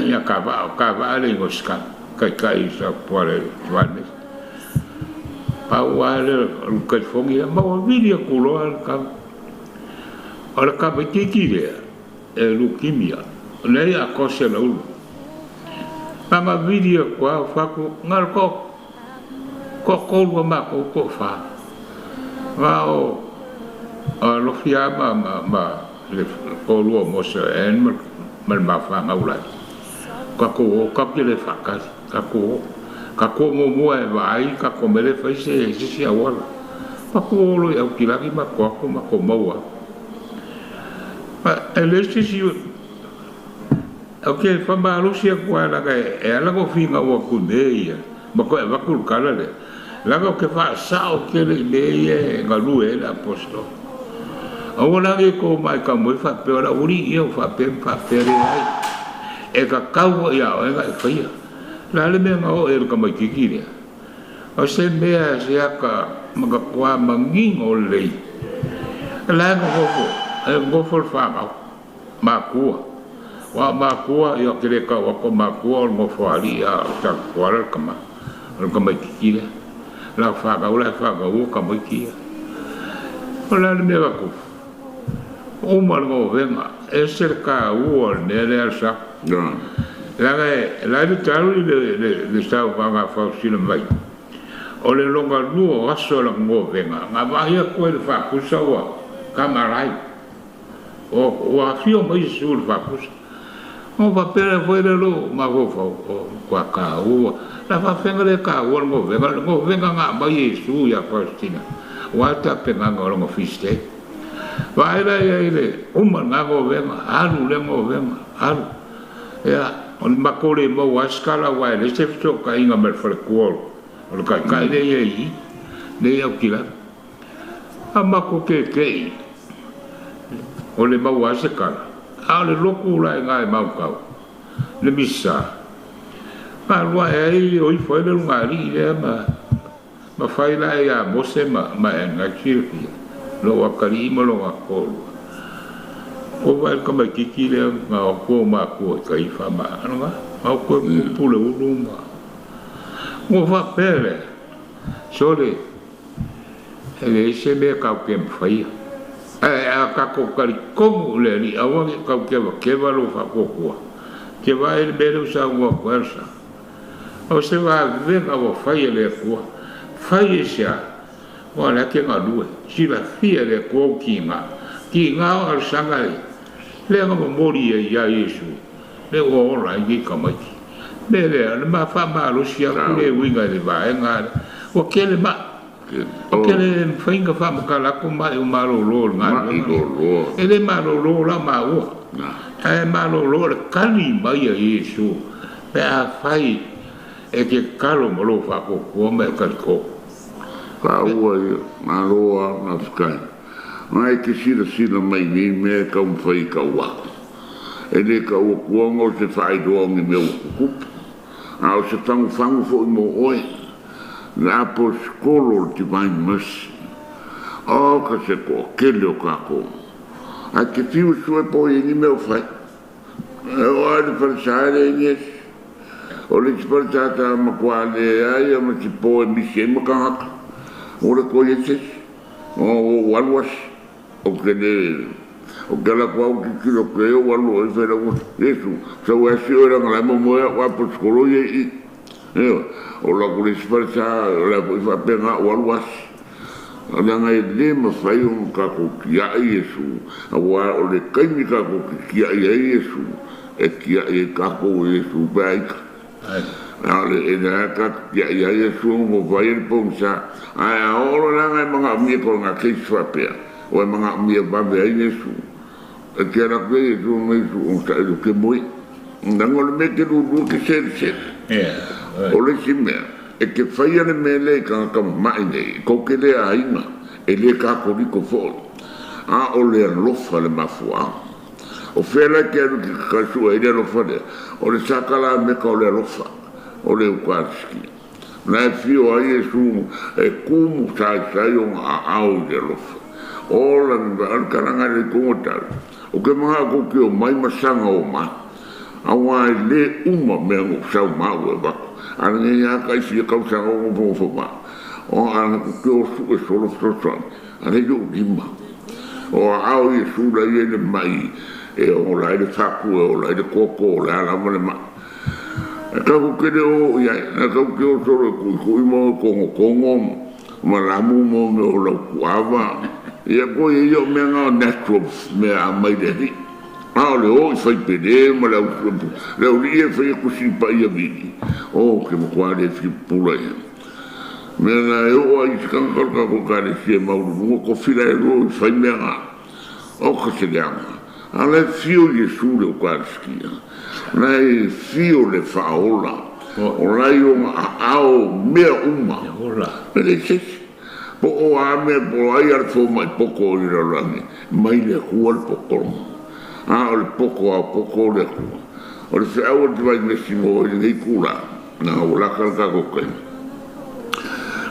E: ia Kavaa, o Kavaa le igoa o se tama, taitai o Sapuala i le Joanesi. Pau lava lea o le telefoni, ma ua vili atu loa le tama. O le tamaitiiti lea e lukimia, lea ia kose le ulu. Mama vili atu a fatu, na o le toatolu a matou toafa. Na o alofi lava ma le toalua o Mose Ann ma le ma fanau lai. Tatou o tatou te le faatali, tatou o. Tatou o muamua e vaai tatou mea le fai se isi auala. Matou o loa i Aukilagi matou atu matou maua atu. E leai se isi ou te faamalosi atu lava leaga e ala ona ou finau atu i mea ia ma toe avatu le tala lea, leaga ou te faasao tele i mea ia e galue ai le Aposetolo. Aua la ne i tou matau mai faapea o le aualii ia ua faapea ma faapea, leai. E tatau foi ia oe ona e faia. O le a le mea na oo i ai i le tamaitiiti lea? O se mea se aka manatua manino lelei, la e nonofo, e nonofo le fanau, matua. Aua o matua, ia ou te le tau atu o matua o le nofoalii a o Satuala le tama, o le tamaitiiti lea. Lau fanau la e fanau tamaiti ia. O le a le mea na tupu? Uma le novena, ese le taua o le mea lea le sa. Leaga e la le talu i le saunoaga a Faustina mai, o le lona lua o aso o lana novena, na vaai atu ai i le faatusa ua kamarai. Ua afio mai Iesu i le faatusa. Ona faapea lea foi lea lou mafaufau, o matua taua. La faafefea le taua le novena? Le novena na aumai e Iesu ia Faustina, aua le tapenaga o lona feast day. Vaai la i ai le uma lena novena, alu lea novena, alu. Ia, o le matou le maua ai se tala aua e leai se fesootaiga ma le faletua o le taitai lea i ai i i, lea i Aukilani. A matou keke'i, o le maua ai se tala, a o le lotu la i ina i Mautau, le misa, na alu ae ai o ifo ai le lugalii lea ma ma fai la ia Mose ma ma e na silafia lou atalii ma lona toalua. Ko vai ka mai kiki le nga o ko ma ko ka i fa ma nga o ko pu le ulu ma mo fa pele sole ele se me ka ke mfai a ka ko kali komu le li awa ka ke va ke va lo fa ko ko ke va ele me lo sa wa ko sa o se va ve ka wa fai le ko fai sia wa la ke nga lu si la fia le ko ki nga al sanga le nga mo mori ya Yesu le o la i ka mai me le ma fa ma lo sia ku le winga le va nga o ke le ma o ke le fainga fa ma kala ko ma o ma lo lo nga e le ma lo lo la ma o e ma lo lo le kali mai ya Yesu pe a fai e ke kalo mo lo fa ko ko me ka ko
F: ka ua ma lo na skai mai te sila sila mai ni me ka umfai ka ua e le ka ua kuongo se fai doa ngi me ukukupu a o se fangu fangu fo i mo oe la po skolo Divine Mercy o ka se ko kele o kako a te fiu sue po i ni me o fai o a le falsare ni es o le falsata ma kwa le ai ma ti po e misi e makangaka o le ko yeses o walwas o ke le o ke la kwa o ki kilo ke o walu e fela o Yesu sa o asi o la ngala mo mo wa po skolo ye i o la ku le falsa la ku fa penga walwas o la ngai le ma fai o ka ko ki a Yesu a wa o le kai mi ka ko ki a Yesu e ki a e ka ko Yesu bai a le e na ka ki a Yesu mo vai el ponsa a oro la ngai manga mi ko nga ke fa pea o manga mi va ve Yesu e ke la ke Yesu me su o sa lo ke moi nango le me ke lu ke se se o le si mea e ke whaia le mele ka ka mai nei ko ke le ainga e le ka ko liko fo a o le alofa le mafua o fela ke alu ki ka sua e le alofa le o le sakala me ka o le alofa o le ukarski na e fio a Yesu e kumu sai sai o ngā au i le alofa o la al karanga le kongo tau o ke mga ko ki o mai masanga o mai awa e le uma mea ngo sau mau e wako ana nge ia kai fia kausanga o ngō fo ma o ana ku ke o su e solo frosoan ana yo lima o au i su la i le mai e o la i le faku e o la i le koko o la ala ma le ma e ka ku kere o ia na ka ku ke o solo ku ku i mo kongo kongo ma lamu mo me o lau kuava ia ko i o mea ngā natural mea a mai le ri a o le o i whai pere ma le au li e whai kusi pa ia vini o ke mokwa le fi pula ia mea na e o ai sikanga ka ko ka le fia maulu ko fila e ro i whai mea ngā o ka se leanga a le fio Yesu le o ka skia na e fio le whaola o lai o ngā ao mea uma e le sesi po o a mea po ai ar fo mai poko o i rarangi mai le kua le pokoro a o le poko a poko o le kua o le whiau o te vai mesi mo i nei kula na o laka le kako kai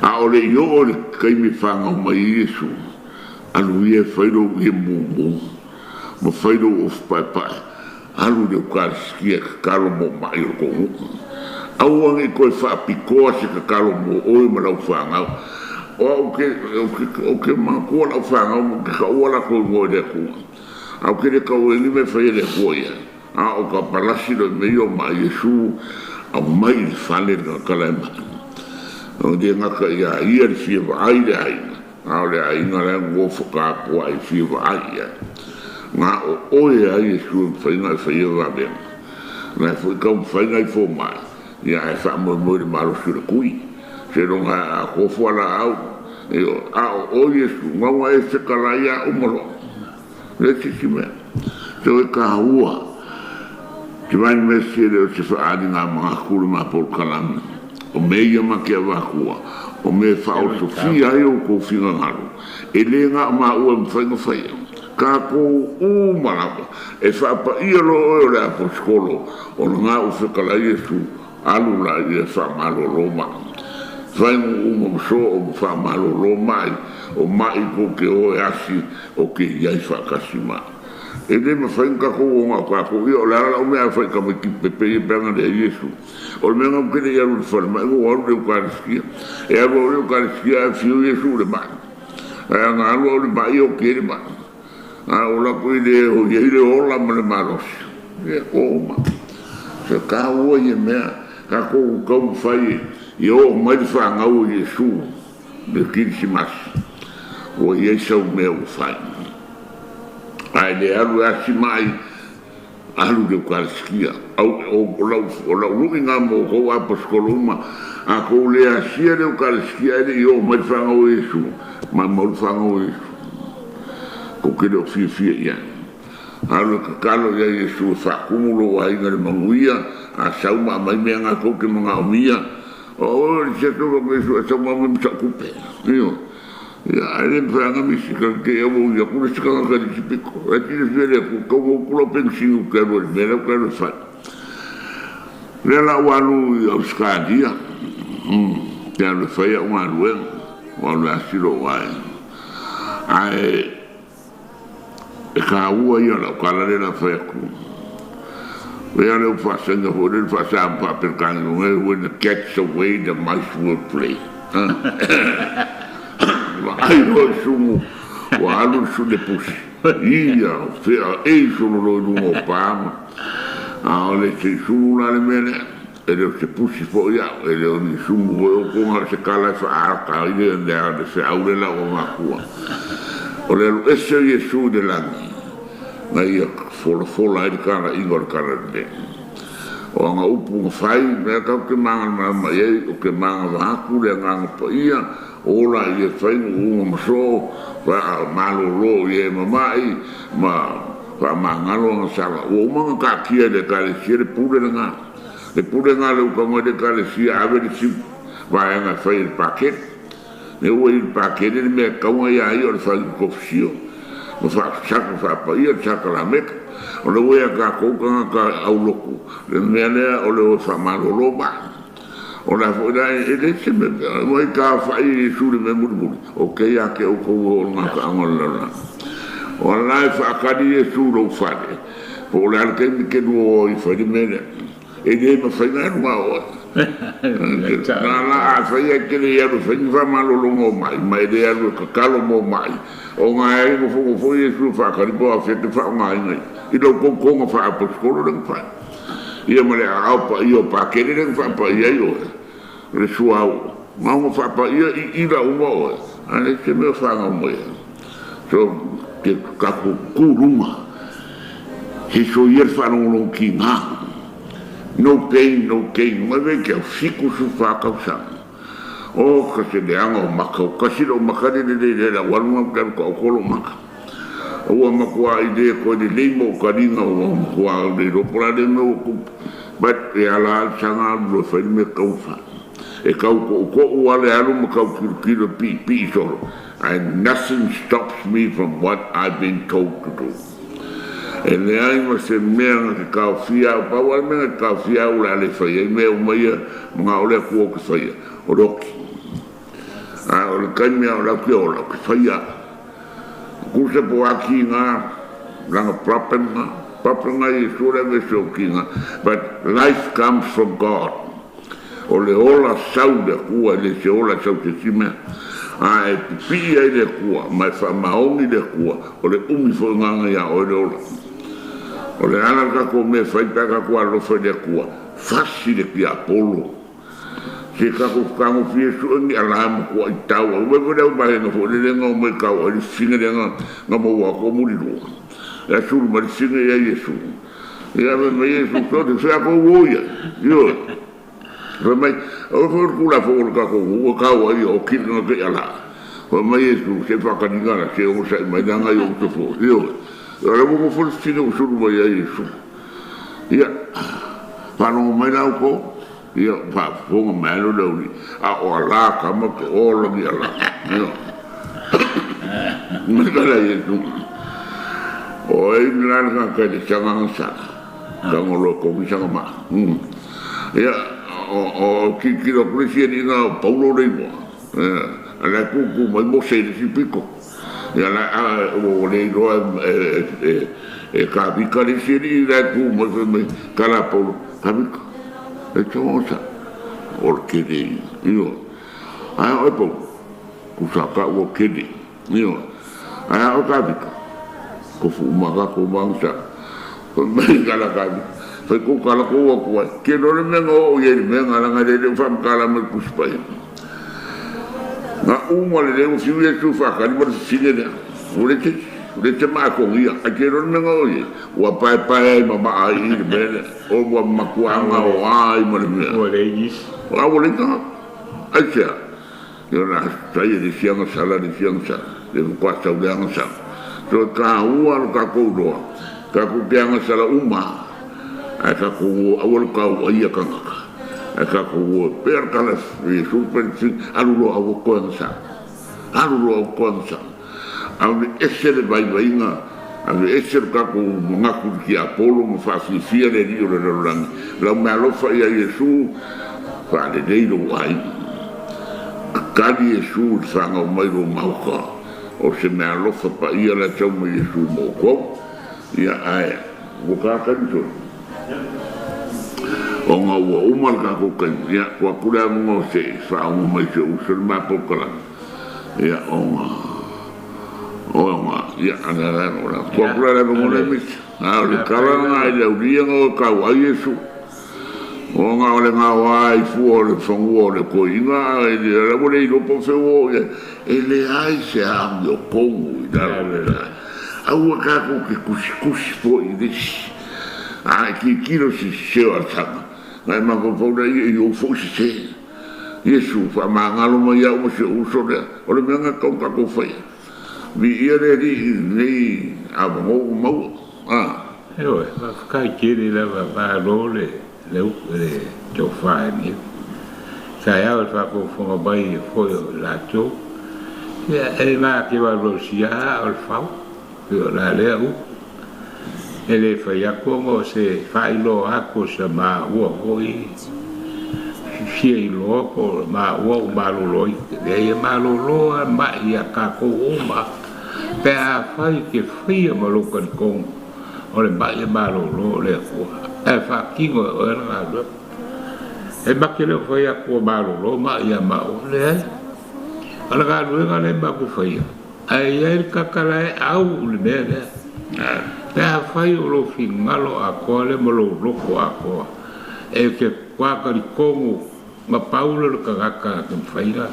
F: a o le io o le kaimi whangau mai Yesu alu ia whairo i mumu ma whairo o whaipai alu le ukariskia kakalo mo mai o kongu au angi koe whaapikoa se kakalo mo oe ma lau whangau o ke makua lau whangau mo ke ka ua lako ngoi le kua au ke le kau e me whai le kua ia a o ka palasi lo me io ma Yesu au mai le fale le kala e mai o de ngaka ia ia le fia vaai le aina a o le aina le ngō whakakoa i fia vaai ia ngā o oe a Yesu e whainga e whai e wawenga na e whai kau whainga i fō mai ia e wha moe moe le malosi le kui se ronga a kōfua la au a o o Yesu ngaua e whekala ia umaloa le sisi mea te oe ka hua te vai mesi le o se whaari ngā mga kura mā pōl kalami o me ia ma kia wākua o me whaosofia ai o kōwhinga ngaro e le ngā mā ua mwhainga whaia ka kō ūmarapa e whaapa ia lo oe o le aposkolo o ngā u whekala Yesu alu la ia whamalo lo mai whaingu uma mso o whamalo lo mai o mai ko ke oe asi o ke iai whakasi mai. E le mafai ona tatou o na o tatou. Ia, o le a la lau mea a fai i tamaiti pepe ia pe ana leai Iesu. O le mea lena ou te le i alu i le falemai, na ou alu i le Eukalisitia. E alu au i le Eukalisitia ae afio Iesu i le mai. Ae ana alu au i le mai e oti ai le mai. A o latou i le o i ai le ola ma le malosi. Ia, o uma. Se taua ia mea, tatou taumafai ia oo mai le fanau o Iesu i le Kirisimasi, ua i ai sau mea ua fai. Ae le alu e asi mai, alu i le Eukalisitia. Au, o, o lau, o lau lu'i na mo outou aposetolo uma, a tou le asia le Eukalisitia ae le i oo mai le fanau o Iesu, maumau le fanau o Iesu. Tou te le o fiafia i ai. Alu e tatalo ia Iesu e faatumu lou aiga i le manuia, a sau ma aumai mea na tou te manaomia. O au e le siaki o Iesu e sau ma aumai ma sau tupe. Ioe. Ia, ae le mafai lava ona misi ka te i au i atu le isi tagata i le isi pito. E silafia le Atua, tau mau atu lau penisini ou te alu ai i le mea lea ou te alu e fai. Lea la ua alu i Ausetalia, te alu e fai au galuega, ua alu e asi lou aiga. Ae e taua ia lau tala lea o le a fai atu. Lea le faasaina foi lea le faasa faa-Peretania, when the cat's away, the mice will play. Vaai loa i sumu, ua alu le sule pusi. Ia, fea e solo loa i luga o pa ma. A o le se sumu la le mea lea. E le o se pusi foi au, e le o ni sumu foi o konga se kala e whaaka i le lea le feau le lau o ngā. O le alu ese o Iesu i le langi, na ia folafola ai le kala inga o le kala le. O anga upu nga whai, mea kau ke manga ma mai ai, o ke manga vahaku le anganga pa ia, o la i e whai unga maso, wa malolo i e mamai, ma wha mangalo anga sala. Ua umanga ka kia le kale sia le pule le ngā. Le pule ngā le ukanga le kale sia ave le siu, vaeanga whai le pakete. Ne ua i le pakete le mea kaunga ia ai o le whai kofisio. Ma wha saka wha ia saka la meka. O le ua ka kouka ka auloku. Le mea lea o le o wha malolo ma. O la fo ina e le se me mo ka whai i suri me muri muri. O ke ia ke o kou o ngā ka anga la la. O la e whaakari e suru whare. Po o le ala ke mi ke nua o i whai me lea. E le ma whai ngā nua o. Nā la a whai e kere i aru whai wha malolo ngō mai. Mai le aru e kakalo mō mai. O ngā e ngō whango fo i e suru whaakari po a whete wha o ngā ingai. I lau koukonga wha aposkolo lenga whai. Ia ma le au pa ia o pākere lenga wha pa ia i oe. Le suau. Maunga wha pa ia i ira uma oe. Ane te mea whanga mo ia. So, te kako kūrunga. He so ia whanongolong ki ngā. No pain, no gain. Mai ve kia fiku su whakau sanga. O, ka se leanga o maka. O kasi o maka le le le la walunga ka ko kolo maka. Ua makua i le koe le leimo o karinga o makua le ropola le mea o kupu. But e ala al sanga alu lo whai me kauwha. E kau ko ko ua le alu ma kau kilo kilo pi pi solo. And nothing stops me from what I've been told to do. E le ai ma se mea nga ke kao fia au, pau ale mea nga ke kao fia au la le whai ai mea umaia ma ngā ole aku o ke whaia, o roki. A o le kai mea o lau ke ola, o ke whaia. Kuse po aki ngā, langa prapenga, prapenga i sura me se o ki ngā. But life comes from God. O le ola sau le kua, le se ola sau te si mea. A e pipi ai le kua, mai wha maongi le kua, o le umi fo nganga ia o le ola. O le ala ka ko me whai peka kua alofa le kua, fasi le ki Apollo. Se ka ko kango fie su ngi ala mo kua i tau. O me vole o mahe nga fo le lenga o mai kau, o le finga le nga, nga mo wa ko muri lua. Ya suru ma le finga ia Yesu. Ia me me Yesu, so te whea ko uo ia. Io. Fa mai, o fo kula fo o ka ko uo kau ai o kiri nga ke ala. Fa mai Yesu, se whakaninga la, se o sai mai nanga i o te fo. Io. O le mo fo le finga o suru mai ia Yesu. Ia, whanongo mai lau ko, ia, whafonga mai alo lau ni. A o ala ka ma ke o langi ala. Ia. Mai kala Yesu. O e nilala ka kai le sanga nga sanga. Kanga lo ko mi sanga ma. Ia, o ki ki lo polisi ni nga Paulo le mo. Ala ku ku mai mo se le si piko. Ia la a o le ro e E ka vika le siri i la ku mo fe me kala polo ka vika. E tonga o le kele io. Ai o po ku sa ka o kele io. Ai o ka vika. Ko fu ma ka ko ma sa. Me kala ka vika. Fai ko kala ko o ku ai. Ke no le me ngo o ye me ngala ngale le fa kala me ku spa. Nga uma le leo fiu e tu whakari ma le sine lea. O le te, o le te maakongia. A ke rona menga o ye. Ua pae pae ai ma maa i le mele. O ua makuanga o ai ma le mea.
E: Ua le igis.
F: O a ua le tanga. Ai sea. Ia na tai e le sianga sala le sianga sala. Le mkwasa u le anga sala. So ka ua lo ka kouroa. Ka ku ke anga sala uma. Ai ka kou aua lo kau ai a kangaka. Ai ka kou per kala e super alu lo aua koe anga sala. Alu lo aua koe anga sala. Au le ese le vaivainga, au le ese le kako mangaku ki Apollo ma whaafifia le rio le rarorangi. Lau mea alofa ia Iesu, whaalelei lo ai. Kali Iesu le whangau mai lo mauka. O se mea alofa pa ia la tau mai Iesu mo kou. Ia ae, ua kākani so. O ngā ua uma le kako kai. Ia, kua kure amunga o se whaonga mai se uso le māpokala. Ia, o ngā. O ngā, ia, ana rā, ora. Kua kura le ngone misi. A, o le karanga i le uria ngā kau ai Iesu. O ngā o le ngā wā i fua o le whangua o le koinga, e le rawa le ilopo whewa, e le ai se aangi o kongu i laro le rā. Aua kako ke kusi kusi po i resi. A, ki kilo si seo a tanga. Ngai makapauna ia i o fo si se. Iesu, wha mangalo mai au ma se uso lea. O le mea ngā kau kako whaia. Mi ia le ri nei a mango maua. Ah.
E: E oe, whakakai kere lava malo le le le tōwha ni. Sa iau e whakofonga mai e foi o lātou. Ia e mā ke walo sia o le whau. Ia o la lea u. E le whai ako ngo se whailo ako sa mā ua hoi. Fia i loa ko mā ua u malolo i. Le ia malolo a mai a kākou uma. Pe a whai ke whia ma lokani kongo. O le mai e malolo le akua. E whakingo e oe ngā lua. E make leo whai akua malolo mai a mao. Le ai. O le ngā lua le maku whaia. Ai ai le kakala e au le mea lea. Pe a whai o lo whingalo akoa le ma lo loko akoa. E ke kwakari kongo ma paula le kakaka ke mwhaira.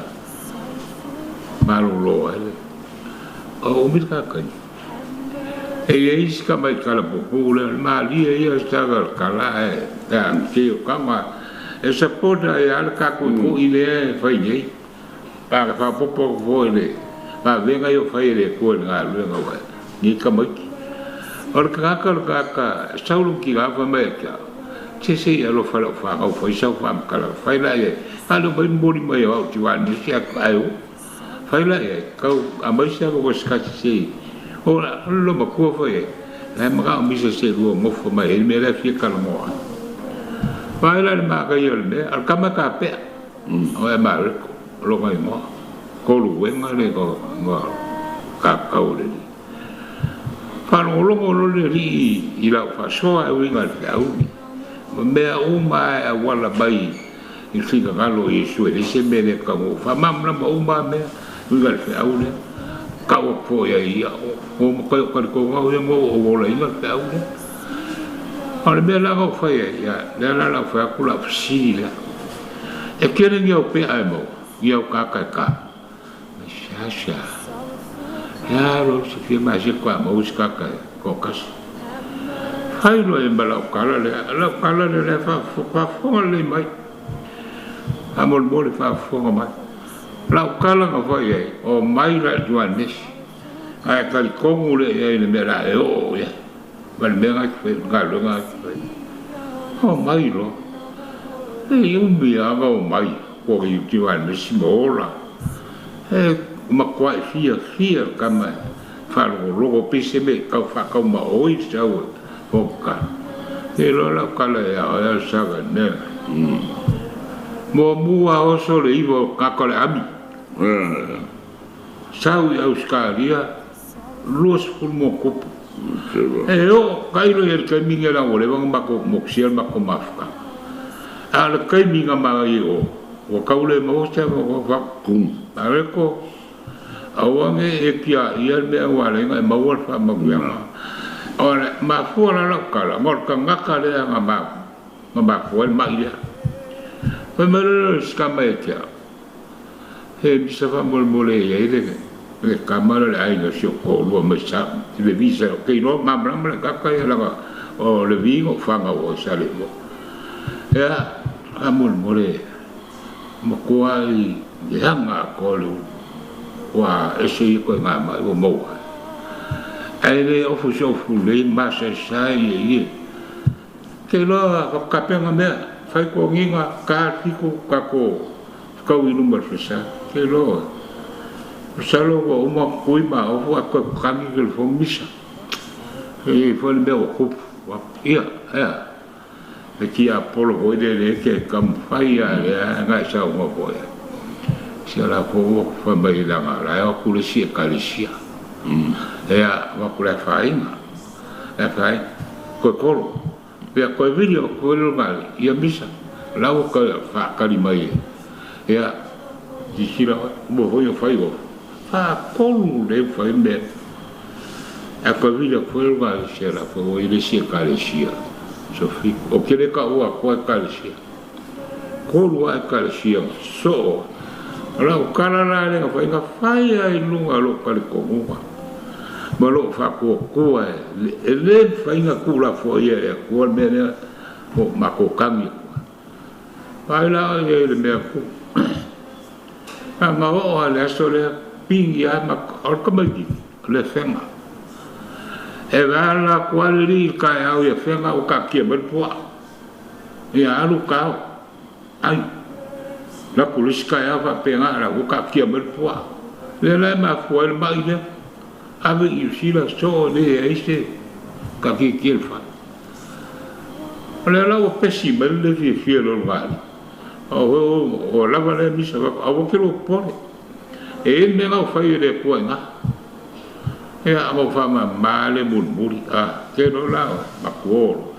E: Malolo ai le. O umir kakai. E ia isi ka mai kala popo le malia ia saga kala e ta ke o kama e sapota e ala ka ko ko ile e fai nei. Pa ka popo fo le pa venga yo fai le ko nga lu nga wa ni ka mai. O ka ka ka ka saulu ki ga fa mai ka. Se se ia lo fa lo fa au fai sau fa kala fai la e alu mai mori mai au ti wa ni sia ai o. Fai la e kau a mai sia ko ska se. O la lo ma ko fai e. La ma ka mi se se ro mo fo mai me la fi kala mo. Fai la ma ka yo me al ka ma ka pe. O e ma lo mai mo. Ko lu we ma le ko ngo ka ka o le. Fa lo lo lo le ri i la fa so a wi nga le au. Mea uma e wala mai i fika ngalo i sue le se me le ka mo fa mam la ma uma mea wi nga le au le. Ka o po ia ia o mo ka ka ko ngau ia mo o wala i nga le au le. O le mea la ngau fai ia le la la fa ku la si le. E kere ni o pe ai mo ia o ka ka ka. Sha sha. Ya lo se fi ma se kwa mo ka ka ko kas. Hai lo e mala o kala le la kala le le fa fa fa le mai. A mo mo le fa fa mai. La o kala nga fai e o mai la Joanes. Ai ka kongu le e le mera e o ya. Ma le mera ke nga lo nga. O mai lo. E u mi a va o mai ko i Joanes mo la. E ma kwa fia fia kama fa lo lo pese me ka fa ka ma o i sa o. Oka. E lo la kala ya o sa ga ne. Mo mua o so le ivo ka ko le ami. Sau i Australia, los ful mo kupu. E o kailo i le taimi la ua leva ona matou mokusia le matou mafuta. A o le taimi na magai o, ua tau le maua se avanoa faakumu. A le ko, aua ne i e tiaia le mea ua ala ai ona e maua le faamanuiaga. O le mafua la lau tala, ona o le tagata lea na mafua ai le mai lea. Fai mai loa lea o le isi tama ia te au, He misa faamolemole e i ai le tama lea o le aiga o si ou toalua mai sa i le visa ou te iloa malamalama le kaka ia leaga o le vi na ou fanau ai sa le iloa. Ea faamolemole matua i leaga atoa le ulu ua ese ia ituaiga mai ua maua ai. Ae le ofu se ofu lelei masaesae ia ia. Te iloa faapena mea, fai toniga, ta le fitu, tatou fetau i luma o le falesa. Te iloa, masalo ua uma ona tui ma ofu ae toe tatagi le telefoni misa. E i ai foi le mea ua tupu. Ia, ea, le tiapolo foi lele e te taumafai lava lea na e saunoa foi ai. Si o la foi ua fai mai leaga o la e o atu le isi ekalesia. Ea, avatu le afaina. E fai, koe kolo. Pea koe vili o koe lona ia misa. La ua ka whaakari mai e. Ea, sisila oe, ua hoi o whai o. Whaakolu le whai mea. E koe vili o koe lona i se la koe o i le si e kalesia. Sofi, o kele ka ua koe kalesia. Kolu a e kalesia, so. La o kala la le nga whai nga whai ai lunga lo kale kongunga. Ma loo faakuakua e le mafai ona tuulafoaia e le Atua le mea lea po o matou tagi atu ai. Ai la oe i le mea ku. A na oo lava i le aso lea, pigi lava ma o le tamaitiiti, o le afega. E ala atu lava le alii i le taeao i afega ua taatia mai le puaa. Ia alu tao, ai. Alu atu i le isi taeao faapena, la ua taatia mai le puaa. Lea la e mafua ai le mai lea. Ave i Niu Sila soo le ai se takiaki le fale. O lea la ua pesi mai le fiafia i lona alii. O lava lea misa fai atu, aua te lua popole. E i ai le mea na ua fai e le Atua i ina. Ia, ona ua faamama lea mulimuli, a, te iloa la oe, matua loa.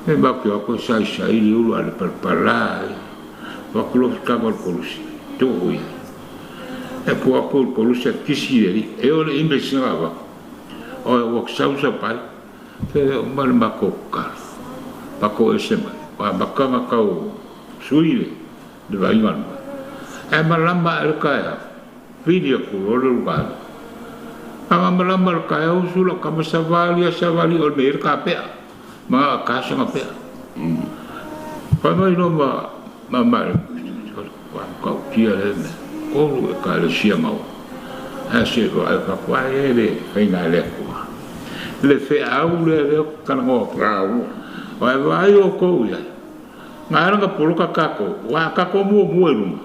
E: E matou te o atu e saisai le ulu a le palapala ai. Avatu loa fitaga o le kolusi, tuu i ai. E pu atu i le kolusi a kisi le alii. E o le ime sina avatu. Oe ua sausa pai. Te uma le matou tatalo. Matou ese mai. Ua amata ona tau sui le vaaiga o le moe. Ae malama ae le taeao, vili atu loa le ulugalii. A na malama le taeao usu lau tama savali a savali o le mea i ai le kapea. Ma kasanga pea. Fai mai loa ma ma ma ua matautia lea mea. Kolu ekalesia maua. Ae se vaai fatu ai e le faiga e le Atua. Le feau lea lea ou te talanoa atu ai. Aua e vaai outou i ai. Na ala ona poloka tatou, aua a tatou muamua i luma,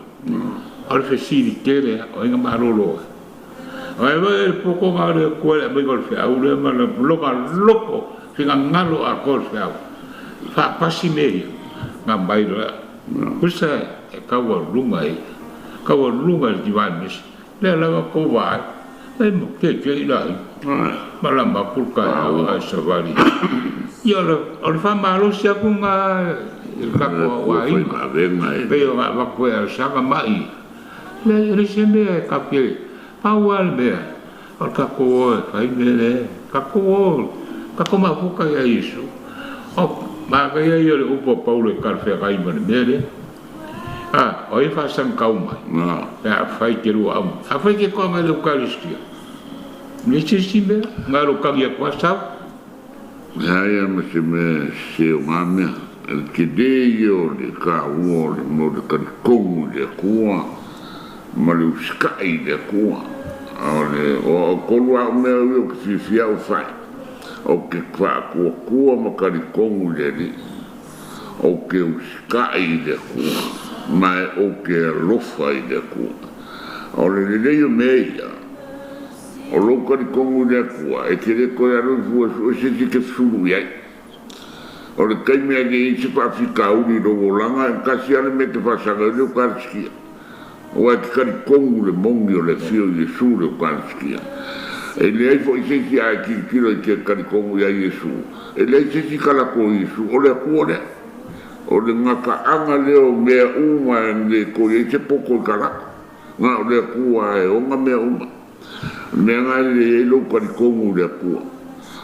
E: o le fesili tele lava, o ai na malolo ai? Aua e vaai i le potoga o le Atua i le aumaiga o le feau lea ma lona loto finagalo atoa o le feau, faapasi mea ia, na mai loa, tusa e taualuga ia, taualuga i le Divine Mission. Lea lava tou vaai, e teitei la ia, malama atu le taeao ae savali. Ia o le faamalosi atu lena i le tatou aiga, pei ona avatu e Alesana mai, leai e leai se mea e tatou te, pau lava le mea, o le tatou o e fai mea lea, tatou o, tatou mafuta ia Iesu. O manaia ia o le upu a Paulo e talafeagai ma le mea lea. A, o ai e faasagitau mai? Pe a fai te lua auga. A fai te toaga i le Eukaristia, leai se isi mea, na o lou tagi atu lava sau.
F: Leai lava ma se mea e sese o na mea. E le tele ia o le taua o le mea o le talitonu i le Atua ma le usitai i le Atua. A o le o au tonu lava au mea ia ou te fiafia au e fai, ou te faatuatua ma talitonu i le Alii. Ou te usitai i le Atua, ma ou te alofa i le Atua. O le lelei o mea ia, o lou talitonu i le Atua, e te le toe alu i fua e sue se isi e te fesulu i ai. O le taimi a le i ai se faafitauli i lou olaga, e tasi lava le mea e te faasaga ai, o le Eukaristia. Aua e te talitonu i le moni o le afio o Iesu i le Eukaristia. E leai fo'i se isi a e tilotilo e te talitonu iā Iesu, e leai se isi kalako o Iesu, o le Atua lea. O le gataaga lea o mea uma e le toe i ai se poto i kalako. Na o le Atua e ona mea uma. O le mea lena e lelei ai lou talitonu i le Atua.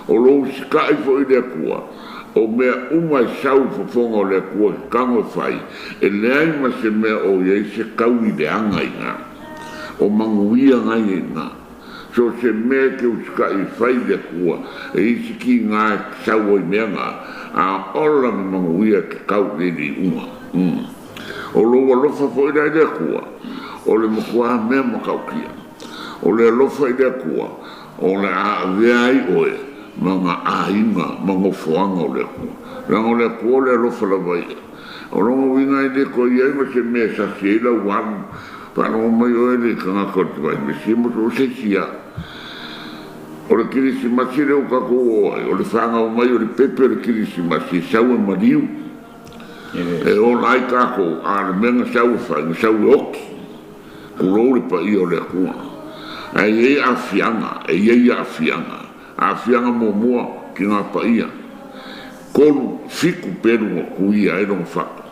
F: O lou usita'i foi i le Atua, o mea uma e sau i fofoga o le Atua e tago e fai, e leai ma se mea o i ai se tauileaga i ina. O manuia na ia i ina. So o se mea e te usita'i e fai i le Atua, e i ai se tiga e sau ai mea na, a ola ma manuia e te tau i le iuga. O lou alofa foi la i le Atua, o le matua mea matautia. O le alofa i le Atua, o le a avea ai oe ma ga aiga ma nofoaga o le Atua. Leaga o le Atua o le alofa lava ia. O lona uiga e le toe i ai ma se mea e sasi ai lau alu, faalogo mai oe le tagata o le Divine Mercy ma so o se isi lava. O le Kerisimasi lea ua tatou oo ai, o le fanau mai o le pepe o le Kerisimasi e sau e maliu. E ola ai tatou, a o le mea na sau e fai, na sau e oti. Tulou le paia o le Atua. Ae i ai aafiaga, e i ai aafiaga. Aafiaga muamua, tina paia. 3, 7 pelu na tuia ai lona fatu.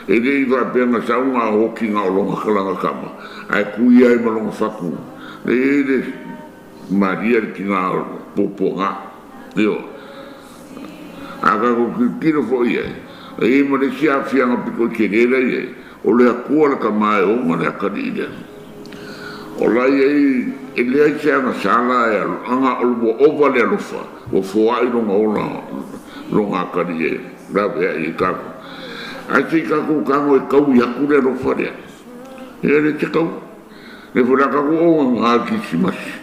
F: E le i faapea na sau na oti na o lona lana tama, ae tuia ai ma lona fatu. E i ai le Maria le tina o puapuaga. Ioe. A tatou tilotilo foi i ai, e i ai ma le isi aafiaga pito i tele la e i ai, o le Atua le Tama e ona le atalii lea. O la e i ai, e leai se agasala e aga ua ova le alofa, ua foai lona ola, lona atalii e laveai ai tatou. Ae se i tatou tago e taui atu le alofa lea. Ia e le te taua. Le foi la tatou o ga Kirisimasi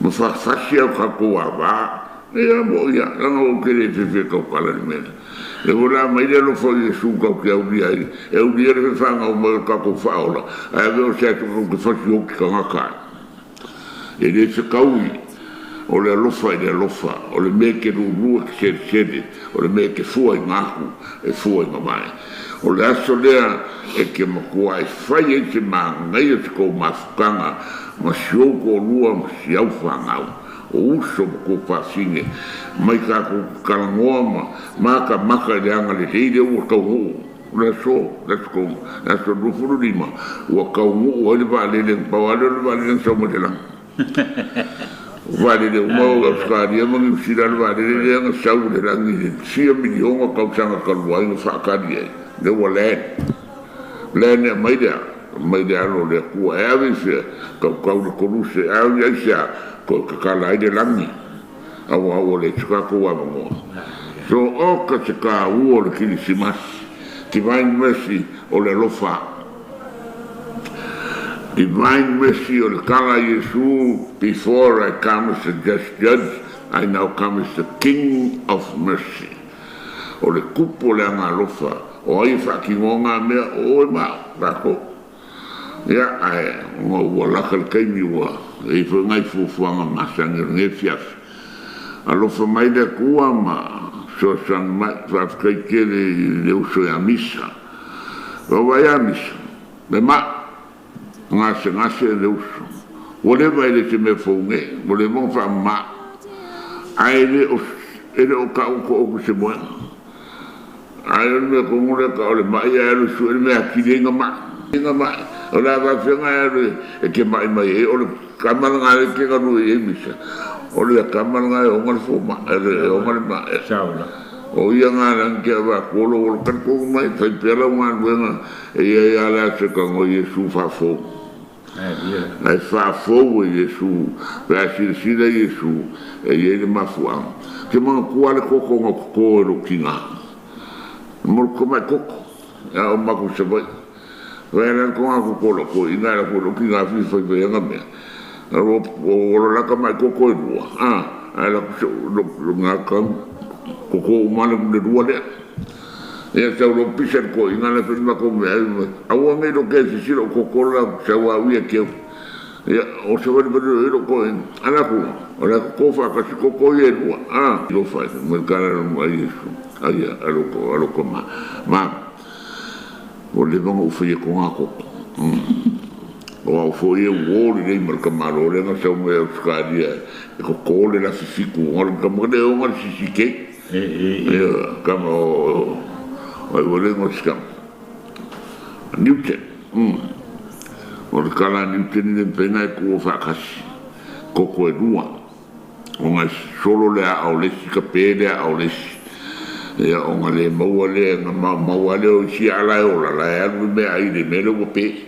F: ma fafasi au tatou ava. Ia mo ia, leaga ou te le fefe tautala i le mea lea. Le foi la aumai le alofa o Iesu tatou te aulia ai, e aulia le fefaagau mai o le tatou Faaola, ae ave o se aso tatou te fasi oti tagata ai. E le fetaui o le alofa i le alofa, o le mea e te lulu e te selesele, o le mea e te fua i gahu, e fua i gavae. O le aso lea e te matuai fai ai se manaia o se tou mafutaga ma si ou toalua ma si au fanau, o uso ma tuafafine, mai tatou talanoa ma matamata i le agalelei lea ua taunuu. O le aso, le aso tonu, le aso 25 ua taunuu ai le vaalele, na pau lava lea o le vaalele na sau mai le lagi. O vaalele uma o Ausetalia ma Niu Sila le vaalele lea na sau i le lagi i le fia miliona tausaga talu ai na faatali ai, lea ua land. Land e aumai le a? Aumai le alo o le Atua e ave i fea? Tautau i le koluse, ave i aisea? Toe tatala ai le lagi. Aua ua leai se tatou avanoa. So oka se taua o le Kirisimasi. Divine Mercy o le alofa. Divine Mercy o le tala a Iesu, Before I come as a just judge, I now come as the King of Mercy. O le Tupu o le agaalofa, o ai e faatinoa ngā mea, o oe ma au, tatou. Ia, ae ona ua lata le taimi ua i ai foi nai fuafuaga masani o lenei afiafi. Alofa mai le Atua ma fesoasoani mai. Faafetai tele i le uso ia Misa. Vaovai a Misa, le mai, gasegase le uso. Ua leva e le se mea fou nei, ua leva ona faamama. Ae le o, e le o taoto oku se moega. Ae o le mea tonu lea ka o le mai ae alu e sue le mea atili ai na mai. Na mai. O le a faafefea ae alu e te mai mai ai o le tama lena e te galue i ai misa. O le tama lena e ona le fomai, e ona le mai. O ia nga lani ke avatu o lou talitonu mai, fai pea lau galuega e i ai a le aso e tago ai Iesu faafou. Ae faafou e Iesu, pe a silasila Iesu, e i ai le mafuaaga. Ou te manatua lava le koko na toto e lou tina. Mo le tamai koko, a o matou i Savaii. Vaai la le toga toto o lau toeaina, ae lafo i lou tina fia fai mai ana mea. Ua ola la tamai koko e lua, ae lafo se lou tanu toto uma le lua lea. Ia sau loa pisa le toeaina la fai matou mea ai, aua nei lo ke sisi lou koko la sau au ia te au. Ia, o se wale wale i loko e, ala ku, o le koko whaakasi koko i e lua, a, lo whai, me kara lo mai Yesu, ai a loko, a loko ma, ma, o le vanga uwhai e ko ngā koko. O au foi e uō lelei ma le tamaloa lea na sau mai Ausetalia e totō le lafi fitu ona le tama lea ona le CCK. Ioe, tama o ai ua le igoa o si tama. Newton. O le tala a Newton e le mafai ona e tuua faatasi toto e lua ona e solo le aa o le isi tape le aa o le isi. Ia ona le maua lea, ona maua lava lea o isi aa la e ola, la e alu le meaai i le mea lea ua pe.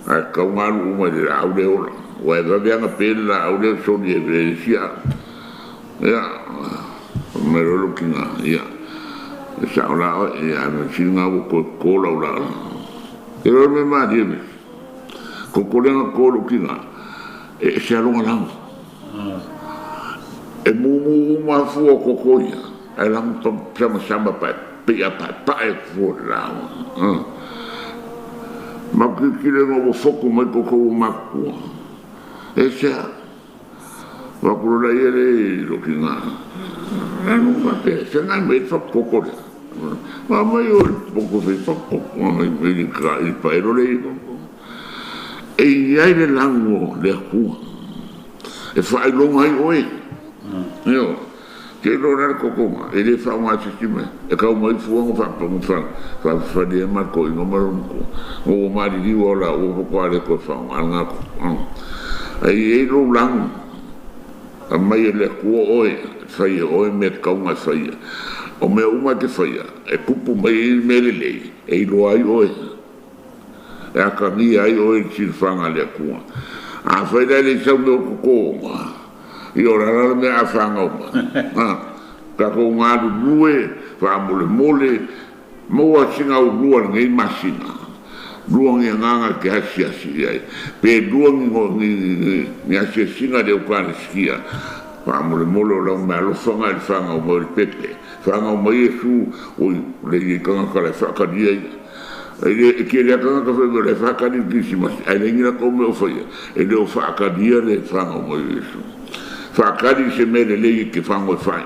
F: Ae tatau ona alu uma i le laau lea e ola. Aua e vave lava ona pe le laau lea e soli e le isi aa. Ia, fai mai loa lou tina, ia, e sao la oe, ia, ae mea sili lena ua toe toto lau laau. Te iloa le mea malie mea, koko lea na toto e lou tina, e ese lava lona lago. E mumu uma lava fua o koko ia, ae lago samasama pae, pei a paepae atu fua o le lago. Ma tilotilo ina ua fotu mai koko ua matutua, e ese lava. Vakulola ia le lokiga. Anu faapea, se nai mai fakoko le. Ma mai o poko fe fakoko mai mai le ka i paelo le. E iai le lagu o le Atua. E faailoga ai oe. Io, te iloa la le kokoga, e le faaaoga e se isi mea. E tau mai fua na faafafali ai ma le toeaina ma lona matua. Na ua maliliu lava o laua faatoa le toe faaaoga lena kokoga. Ae i ai lou lagu. Aumai e le Atua oe, e fai e oe mea tatau ona e faia. O mea uma e te faia, e tupu mai ai le mea lelei, e iloa ai oe, e atagia ai oe i le silafaga a le Atua. Afai la e leai sau mea o totoga, ia o le a la le mea a fanau mai? A, tatou galulue, faamolemole, maua sina aulua i lenei masina, lua ni agaga e te asiasi i ai, pe lua ni asiasiga i le Eukalisitia, faamolemole o lau meaalofa i le fanau mai o le pepe, fanau mai Iesu, oi, o le i ai tagata la e faatalia ia. E tele lava tagata fai mai o la e faatali i le Kirisimasi, ae leai ni latou mea o faia, e le o faatalia le fanau mai o Iesu. Faatali i se mea lelei e te fago e fai.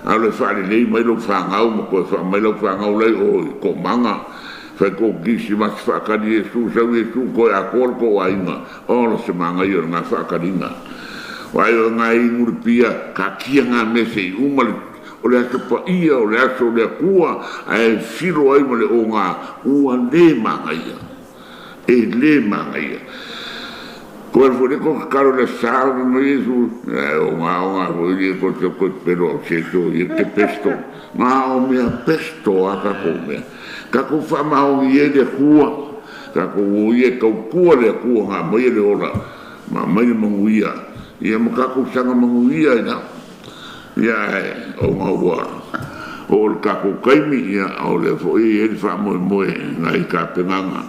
F: A o le faalelei mai lou fanau ma toe faamai lau fanau la i o i Komaga, fai kou Kirisimasi faakali Iesu, sau Iesu toe atoa le tou aiga, ola se manaia o lena faakaliga. Vaai o nga inu le pia, taatia nga mea se i uma le o le aso paia, o le aso o le Atua, ae filo ai ma le oga, ua le manaia, e le manaia. Koe foi le ko tatalo le sa o mai Iesu, ae o nga o nga foi le ko te koe pelo au se so ia te pesto. Nga o mea pesto a kakou mea. Kakou whaamaongi e le Atua, kakou o ia e tautua le Atua nga mai e le ola, ma mai le manuia, ia ma kakou sanga manuia ina. Ia ae o nga ua o le kakou taimi, ia o lea foi e le whaamoemoe ngai kapenganga.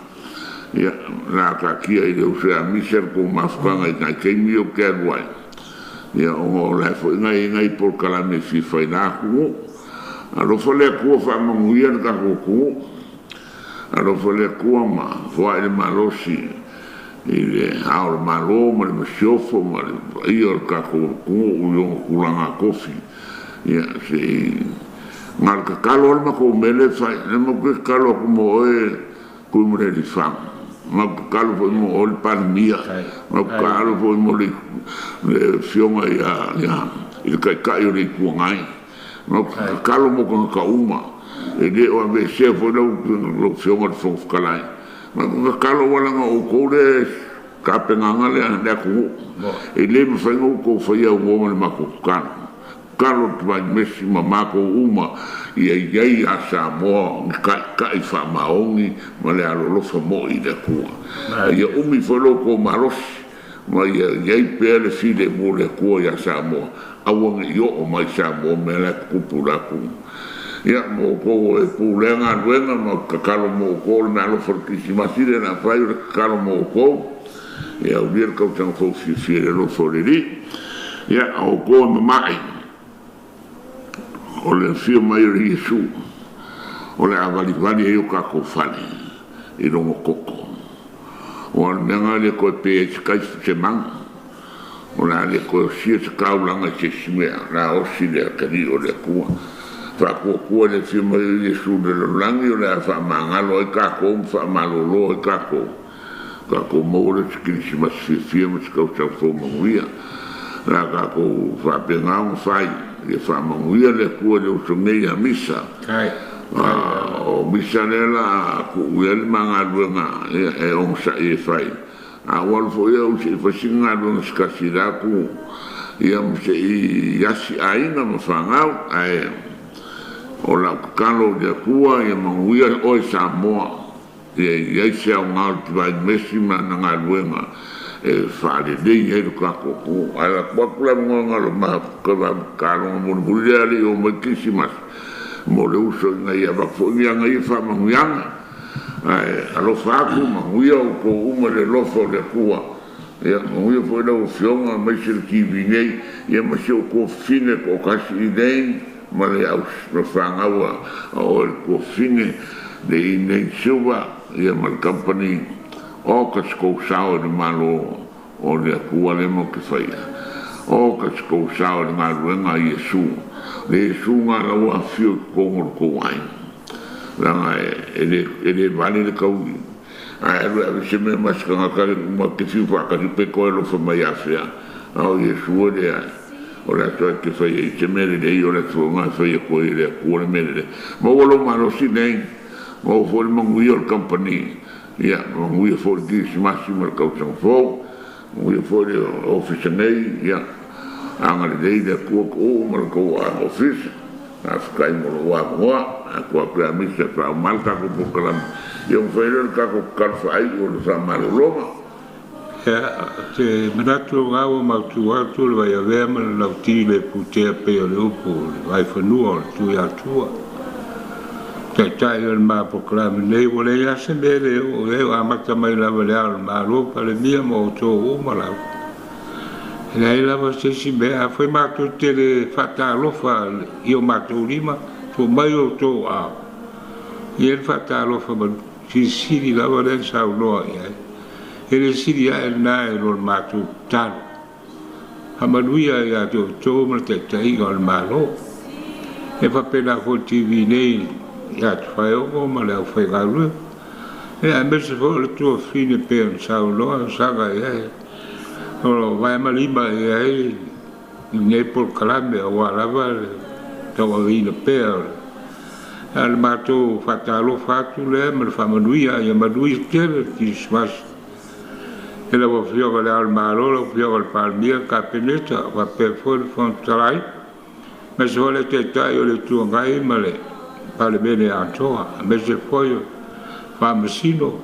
F: Ia, la taatia i le uso ia misa le kou mafutaga i nai taimi o ke alu ai. Ia, ona o la e foi ngai ngai polokalame e fia fai la atunuu. Alofa le Atua faamanuia le tatou atunuu. Alofa le Atua ma foai le malosi i le Ao o le Malo ma le Masiofo ma le paia o le tatou atunuu i ona tulaga tofi. Ia, se i na o le tatalo lava le matou mea lea e fai. O lea matou te tatalo atu mo oe Tuimalealiifano. Matou tatalo foi mo oe le Palemia. Matou tatalo foi mo le Afioga i le Taitai o le Itu Agai. Matou tatalo mo tagata uma. E le o aveesea foi lau Afioga i le Fofoga Fetalai. Matou tatalo aua leaga o outou lea e tapenaga le atunuu. E le mafai ona outou faia aunoa ma le matou tatalo. Tatalo le Tamai Mesi ma matou uma ia i ai ia Samoa ni taitai faamaoni ma le alolofa moi i le Atua. Ia umi foi lo outou malosi ma ia i ai pea le filemu o le Atua ia Samoa, aua ne i oo mai Samoa mea la e tutupu i le atunuu. Ia, mo outou e pulea galuega ma tatalo mo outou o le meaalofa o le Kirisimasi lea na fai o le tatalo mo outou. Ia aulia le tausaga fou fiafia i le alofa o le Alii. Ia, o outou e mamae, o le afio mai o le Iesu, o le a valivali ai o tatou fale i lona toto. Aua o le mea lena e le toe pe ai se kai se maga, o le a le toe osia se taulaga i se isi mea, o le a osi le atalii o le Atua. Faatuatua i le afio mai o Iesu i le lalolagi, o le a faamagalo ai tatou ma faamalolo ai tatou. Tatou maua lea o se Kerisimasi fiafia ma se tausaga fou manuia. O le a tatou faapena ona fai, ia faamanuia le Atua i le uso nei ia Misa. O Misa lea o le a tuu i ai le ma galuega e onosai e fai. A ua alu foi au se i fai sina galuega se tasi i la itu, ia ma se i asi aiga ma fanau. Ae o lau tatalo i le Atua ia manuia oe Samoa. Ia i ai se aoga o le Divine Mercy ma ana galuega e faalelei ai lo tatou atunuu. Ae lafo atu le avanoa na o le tataloga mulimuli lea a le i oo mai le Kerisimasi mo le uso ina ia avatu foi ni ana ia faamanuiaga. Ae alofa atu, manuia outou uma i le alofa o le Atua. Ia manuia foi lau Afioga aemaise le TV nei, ia ma si ou tuafafine toatasi Elaine ma le au fanau a oe le tuafafine le Elaine Silva, ia ma le kamupani o ka se tou sao i le Malo o le Atua lea matou te faia. O ka se tou sao i le galuega a Iesu, le Iesu na la ua afifio i totonu o le tou aiga. Leaga e le vale le taui ae alu e ave se mea ma se tagata ma te fiu faatasi pe toe alofa mai afea, a o Iesu e leai. O le aso e te fai ai se mea lelei, o le aso lena e fai atu ai e le Atua le mea lelei. Maua lou malosi nei, maua foi le manuia o le kamupani, ia manuia foi le Kerisimasi ma le tausaga fou, manuia foi le ofisa nei, ia agalelei le Atua tuuu ma le tou ofisa. Faafetai mo lou avanoa. A tuu atu ia Misa e faauma le tatou polokalame, ia ona fai lea o le tatou tatalo faaiu o le faamalologa.
E: Ia, ou te manatu o lena ua mautu atu le vaiavea ma le lauti le putea pei o le upu o le vaifanua o le Tuiatua. Taitai o le ma polokalame nei, ua leai lava se mea e le oo i ai, ua amata mai lava i le Ao o le Malo, Palemia ma outou uma lava. E leai lava se isi mea, afai matou te le faatalofa i o matou lima, tuu mai outou aao. E i ai le faatalofa silisili lava lea na saunoa i ai. E le sili ae lena i lo le matou tatalo. Faamanuia ia te outou ma le taitaiga o le Malo. E faapena foi le TV nei ia Tofaeono ma le aufaigaluega. E aemaise foi o le tuafafine pei ona saunoa saga i ai. O lo o vae ma lima i ai lenei polokalame aua lava le tauaveina pea o le le matou faatalofa atu lea ma le faamanuia ia manuia tele le Kerisimasi. I lau Afioga i le Ao o le Malo, lau Afioga i le Palemia, le Kapeneta, faapea foi le Fofoga Fetalai, aemaise foi le Taitai o le Itu Agai ma le Palemene atoa, aemaise foi o Faamasino,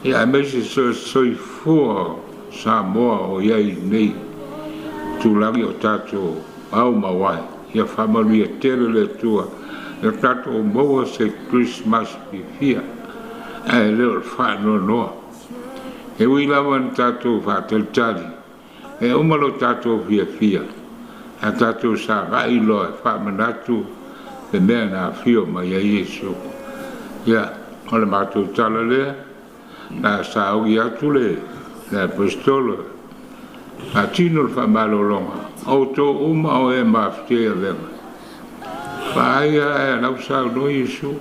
E: ia aemaise so soifua o Samoa o i ai i lenei itulagi o tatou aumau ai. Ia faamanuia tele le Atua ia tatou maua se Kerisimasi fiafia, ae le o le faanoanoa. E ui lava ina tatou faatalitali, e uma lo tatou fiafia, ae tatou sagai loa e faamanatu le mea na afio mai ai Iesu. Ia, o le matou tala lea, na saogi atu le Aposetolo faatino le faamalologa, outou uma o e mafutia i avega. Vaaia ae lau saunoa Iesu,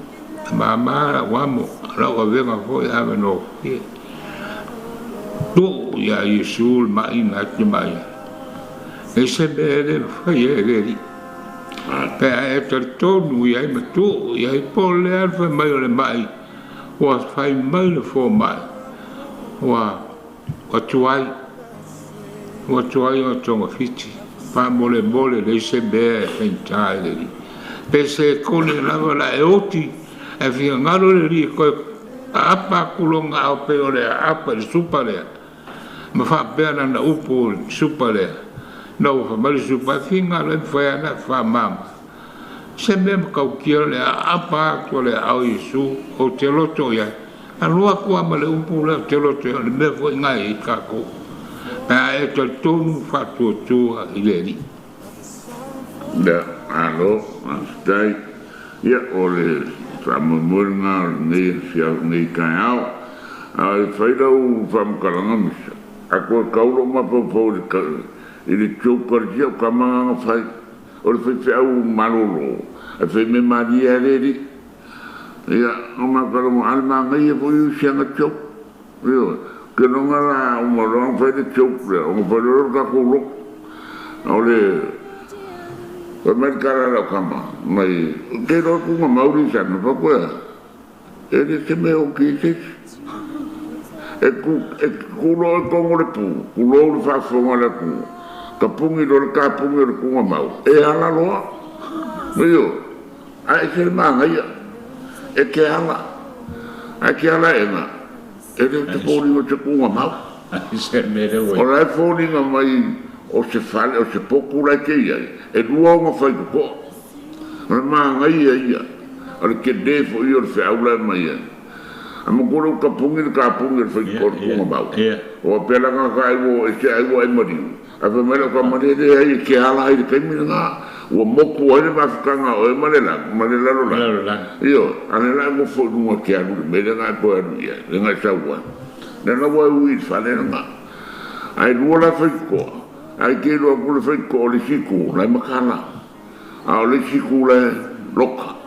E: e mama lau amo, lau avega foi avanofie. Tuu ia Iesu le mai na te mai. E se mea e le mafai e le Alii. Pe a e talitonu i ai ma tuu i ai po o le a le fai mai o le mai, ua fai mai le fomai, ua tuai, ua tuai ona togafiti. Faamolemole leai se mea e faigata i le Alii. Pe se kone lava la e oti, ae finagalo le Alii e toe aapa atu lona aao pei o le aapa i le supa lea, ma faapea lana upu i le supa lea, ina ua fai mai le supa, e finagalo e mafai lava ona e faamama. Se mea matautia le aapa atu o le aao o Iesu, ou te loto i ai. Alu atu lava ma le upu lea ou te loto i ai, o le mea foi lena e i ai tatou. Pe a e talitonu faatuatua i le Alii.
F: Ia, malo, faafetai. Ia, o le faamoemoe lena o lenei afiafi, lenei taeao. A e fai lau faamatalaga Misa, a toe tau lou mafaufau i le joke a le tia o tama na na fai, o le faifeau malolo, ae fai mea malie lava le alii. Ia, ona matou talanoa, a o le manaia foi o si ana joke. Ioe. Ke longa la uma loa fai le joke lea, ona fai loa le tatou lotu. O le fai mai le tala a lau tama, mai, ke iloa le kuga mauli sana, fai atu e a? E le se mea o ki se isi. E ku, e kulo e kongo le pu, tulou le faafofoga a le atunuu, ka puni loa le kapuni o le kuga mau, e ala loa. Ioe, ae ese le manaia, e te ala, ae te ala ena, e le o te foliga o se kuga mau. O la e foliga mai o se fale, o se potu la e te i ai, e lua ona faitotoa. O le manaia ia, o le tele foi ia o le feau la e aumai ai. A matua lea ua tapuni le tapuni o le faitotoa o le kuga mau. Ua faapea la tagata ai ua o ese ai ua e maliu. Ae fai mai lau tama, E leai, e te ala ai i le taimi lena. Ua motu ai le mafutaga a oe ma le ma le lalolagi. Ioe, a o lea la e nofo i luga e te alu i le mea lea na e toe alu i ai, lea na e sau ai. Lea la ua e ui i le fale lena. Ae lua la faitotoa, ae te iloa atu le faitotoa o le isi itu, la e mataala. A o le isi itu la e loka.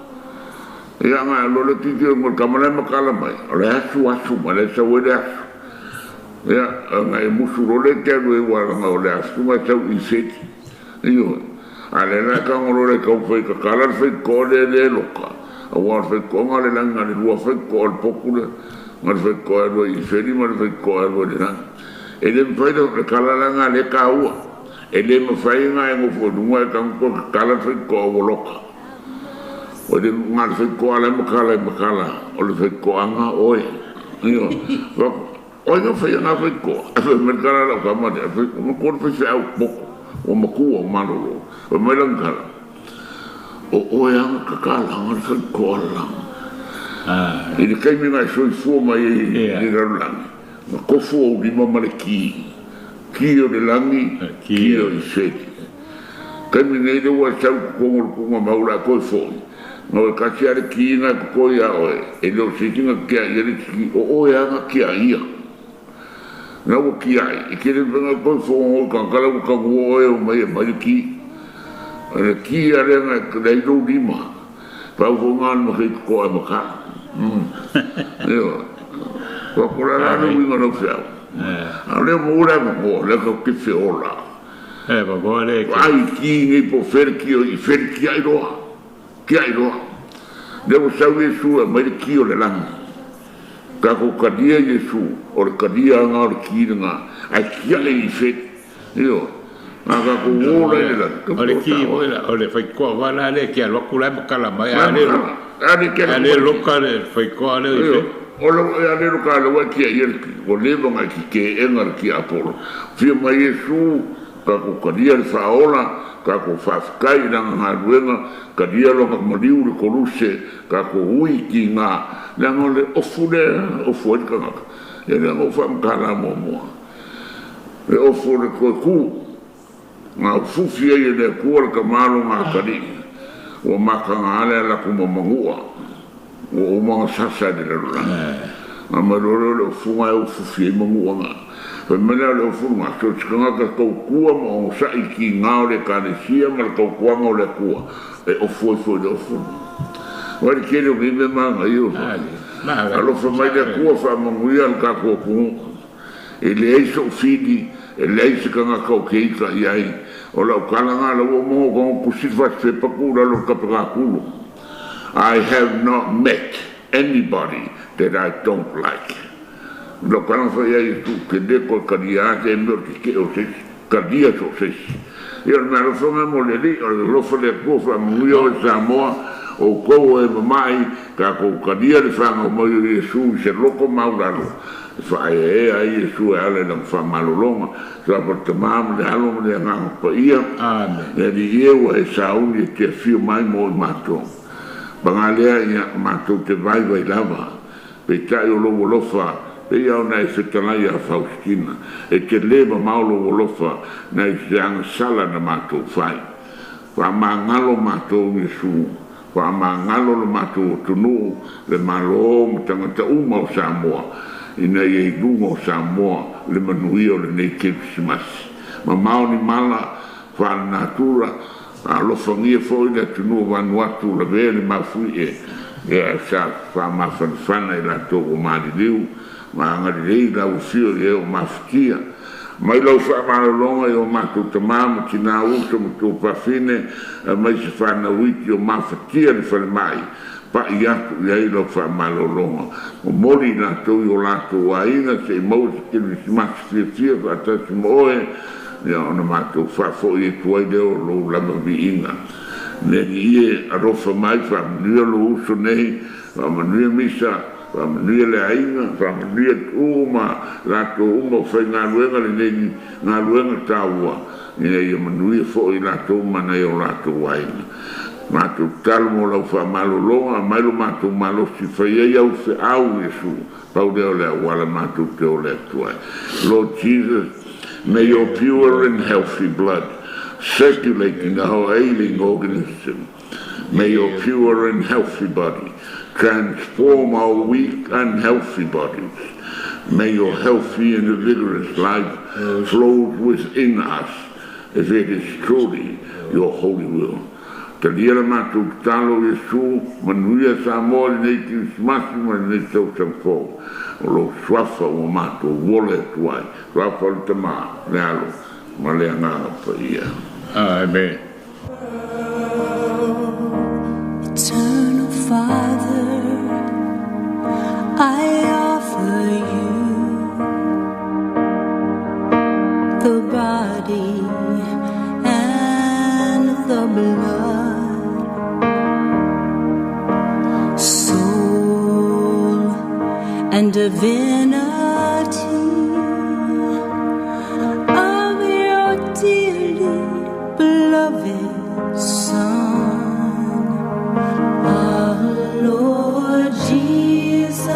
F: Ia na alu le titi o le tama la e mataala mai, o le asu asu mai, la e sau ai le asu. Ia, ona e musu loa lea e te alu ai aua leaga o le asu na e sau i seli. Ioe. A o lea la e tago loa le taumafai e tatala le faitotoa lea lea e loka, aua o le faitotoa na o le lagi na o le lua faitotoa o le potu lea, na o le faitotoa e alu ai i seli ma le faitotoa e alu ai i le lagi. E le mafai le tala la lena lea e taua. E le mafai ona e nofo i luga e tago toe tatala le faitotoa ua loka. O le na o le faitotoa la e matala e matala, o le faitotoaga oe. Ioe. O ai na faia na faitotoa? Ae fai mai le tala a lau tama lea, ua matua le faifeau poto, ua matua ua malolo. Fai mai lana tala, o oe lava na tatalaga le faitotoa le lagi. I le taimi na e soifua mai ai i le lalolagi, na tofu ou lima ma le ki, ki o le lagi, ki o Iseli. Taimi nei lea ua e sau i totonu o le kuga mau o le a toe foi, na oe tasi lava le ki na e totoe ia oe, e le o se isi na tiai ai le isi ki, o oe lava na tiai ia. Na ua tiai, e tele mea na toe fono i tagata la ua tagua oe e omai e aumai le ki. O le ki lava lea na leai lou lima, pau foi na alu ma se totoa e matala. Ioe. Ua ko la la le uiga o lau feau. A o lea ua maua le avanoa, lea tatou te feola. Vaai ki nei po o fea le ki o i fea le tiai loa. Tiai loa. Lea ua sau Iesu e aumai le ki o le lagi. Tatou talia Iesu, o le talia aga o le ki lena, ae tiai i fea. Ioe. Na tatou o la i le lagi.
E: O le ki foi la, o le faitotoa foi la lea e te alu atu la e matala mai, a le loka le faitotoa lea i fea.
F: O le a le loka lea ua e tiaia le ki, ua leva ona e kikeega le tiapolo. Fia mai Iesu, tatou talia le faaola, tatou faafetai i lana galuega, talia lona maliu i le koluse, tatou ui tiga, leaga o le ofu lea e ofu ai le tagata. Ia leaga ua faamatala muamua le ofu o le toe ku, na ufufi ai e le Atua le tama lona atalii, ua mataga le ala atu ma manua, ua uma ona sasa i le lalolagi. Na mai loa lea o le ofuga e ufufi ai manua na. Fai mai lea o le ofu lena, so o se tagata tautua ma onosai i tiga o le Ekalesia ma le tautuaga o le Atua, e ofu ai foi i le ofu lena. Vaai le tele o nei mea manaia o Alofa mai le Atua faamanuia le tatou atunuu. E leai sou fili, e leai se tagata o te ita i ai. O lau tala na la ua uma ona tago tusi le fasipepa tuu i lalo o le tapenakulu. I have not met anybody that I don't like. O lau tala na fai ai e tuu te le toe talia a se mea o le tetee o se isi, talia so o se isi. Ia o le mea alofa lena mo le Alii, o le alofa le Atua faamanuia oe Samoa, outou o e mamai, tatou talia le fanau mai o Iesu i se loto maulalo. E faaeaea ai Iesu e ala i lana faamalologa, Sapa le Tama ma le Alo ma le Agaga Paia, le Alii e ua e sauni e te afio mai mo i matou. Paga lea, ia, matou te vaivai lava, peitai o lou alofa, pei ona e fetalai ia Faustina, e te le mamao lou alofa nai se agasala na matou fai. Faamagalo matou Iesu, faamagalo lo matou atunuu, le Malo ma tagata uma o Samoa, ina ia i luga o Samoa le manuia o lenei Kerisimasi. Mamao ni mala faalenatura, alofagia foi le atunuu o Vanuatu lavea le mafuie. Ia, sa faamafanafana i latou ua maliliu ma agalelei lau afio i e o mafatia. Mai lau faamalologa i o matou tama ma tina, uso ma tuafafine, aemaise fanau iti o mafatia i le falemai, pa'i atu i ai lau faamalologa. Momoli i latou i o latou aiga se i maua se kerisimasi fiafia faatasi ma oe, ia ona matou faafo'i atu ai lea o lou lava viiga. Le Alii e, alofa mai, faamanuia lou uso nei, faamanuia misa, faamanuia le aiga, faamanuia uma latou uma o faigaluega lenei galuega taua, ina ia manuia foi latou ma nai o latou aiga. Matou tatalo mo lau faamalologa, aumai lo matou malosi fai ai au feau, Iesu, pau lea o le auala matou te ole atu ai. Lord Jesus, may your pure and healthy blood circulate in our ailing organism. May your pure and healthy body transform our weak, unhealthy bodies. May your healthy and vigorous life flow within us, if it is truly your holy will. Talia le matou tatalo, Iesu, manuia Samoa lenei kerisimasi ma lenei tausaga fou. O lou suafa ua matou ole atu ai. Suafa o le Tama, le Alo, ma le Agaga Paia.
E: Amen.
D: Eternal Father, I offer you the body and the blood, soul and divinity of your dearly beloved Son, our Lord Jesus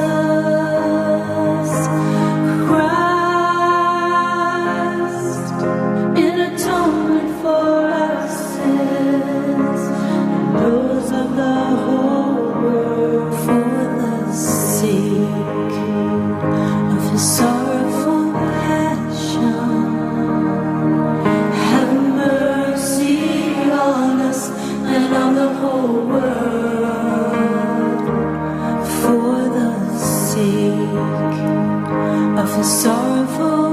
D: Christ, in atonement for our sins and those of the whole world, for the sake of his sorrowful passion. Have mercy on us and on the whole world, for the sake of his sorrowful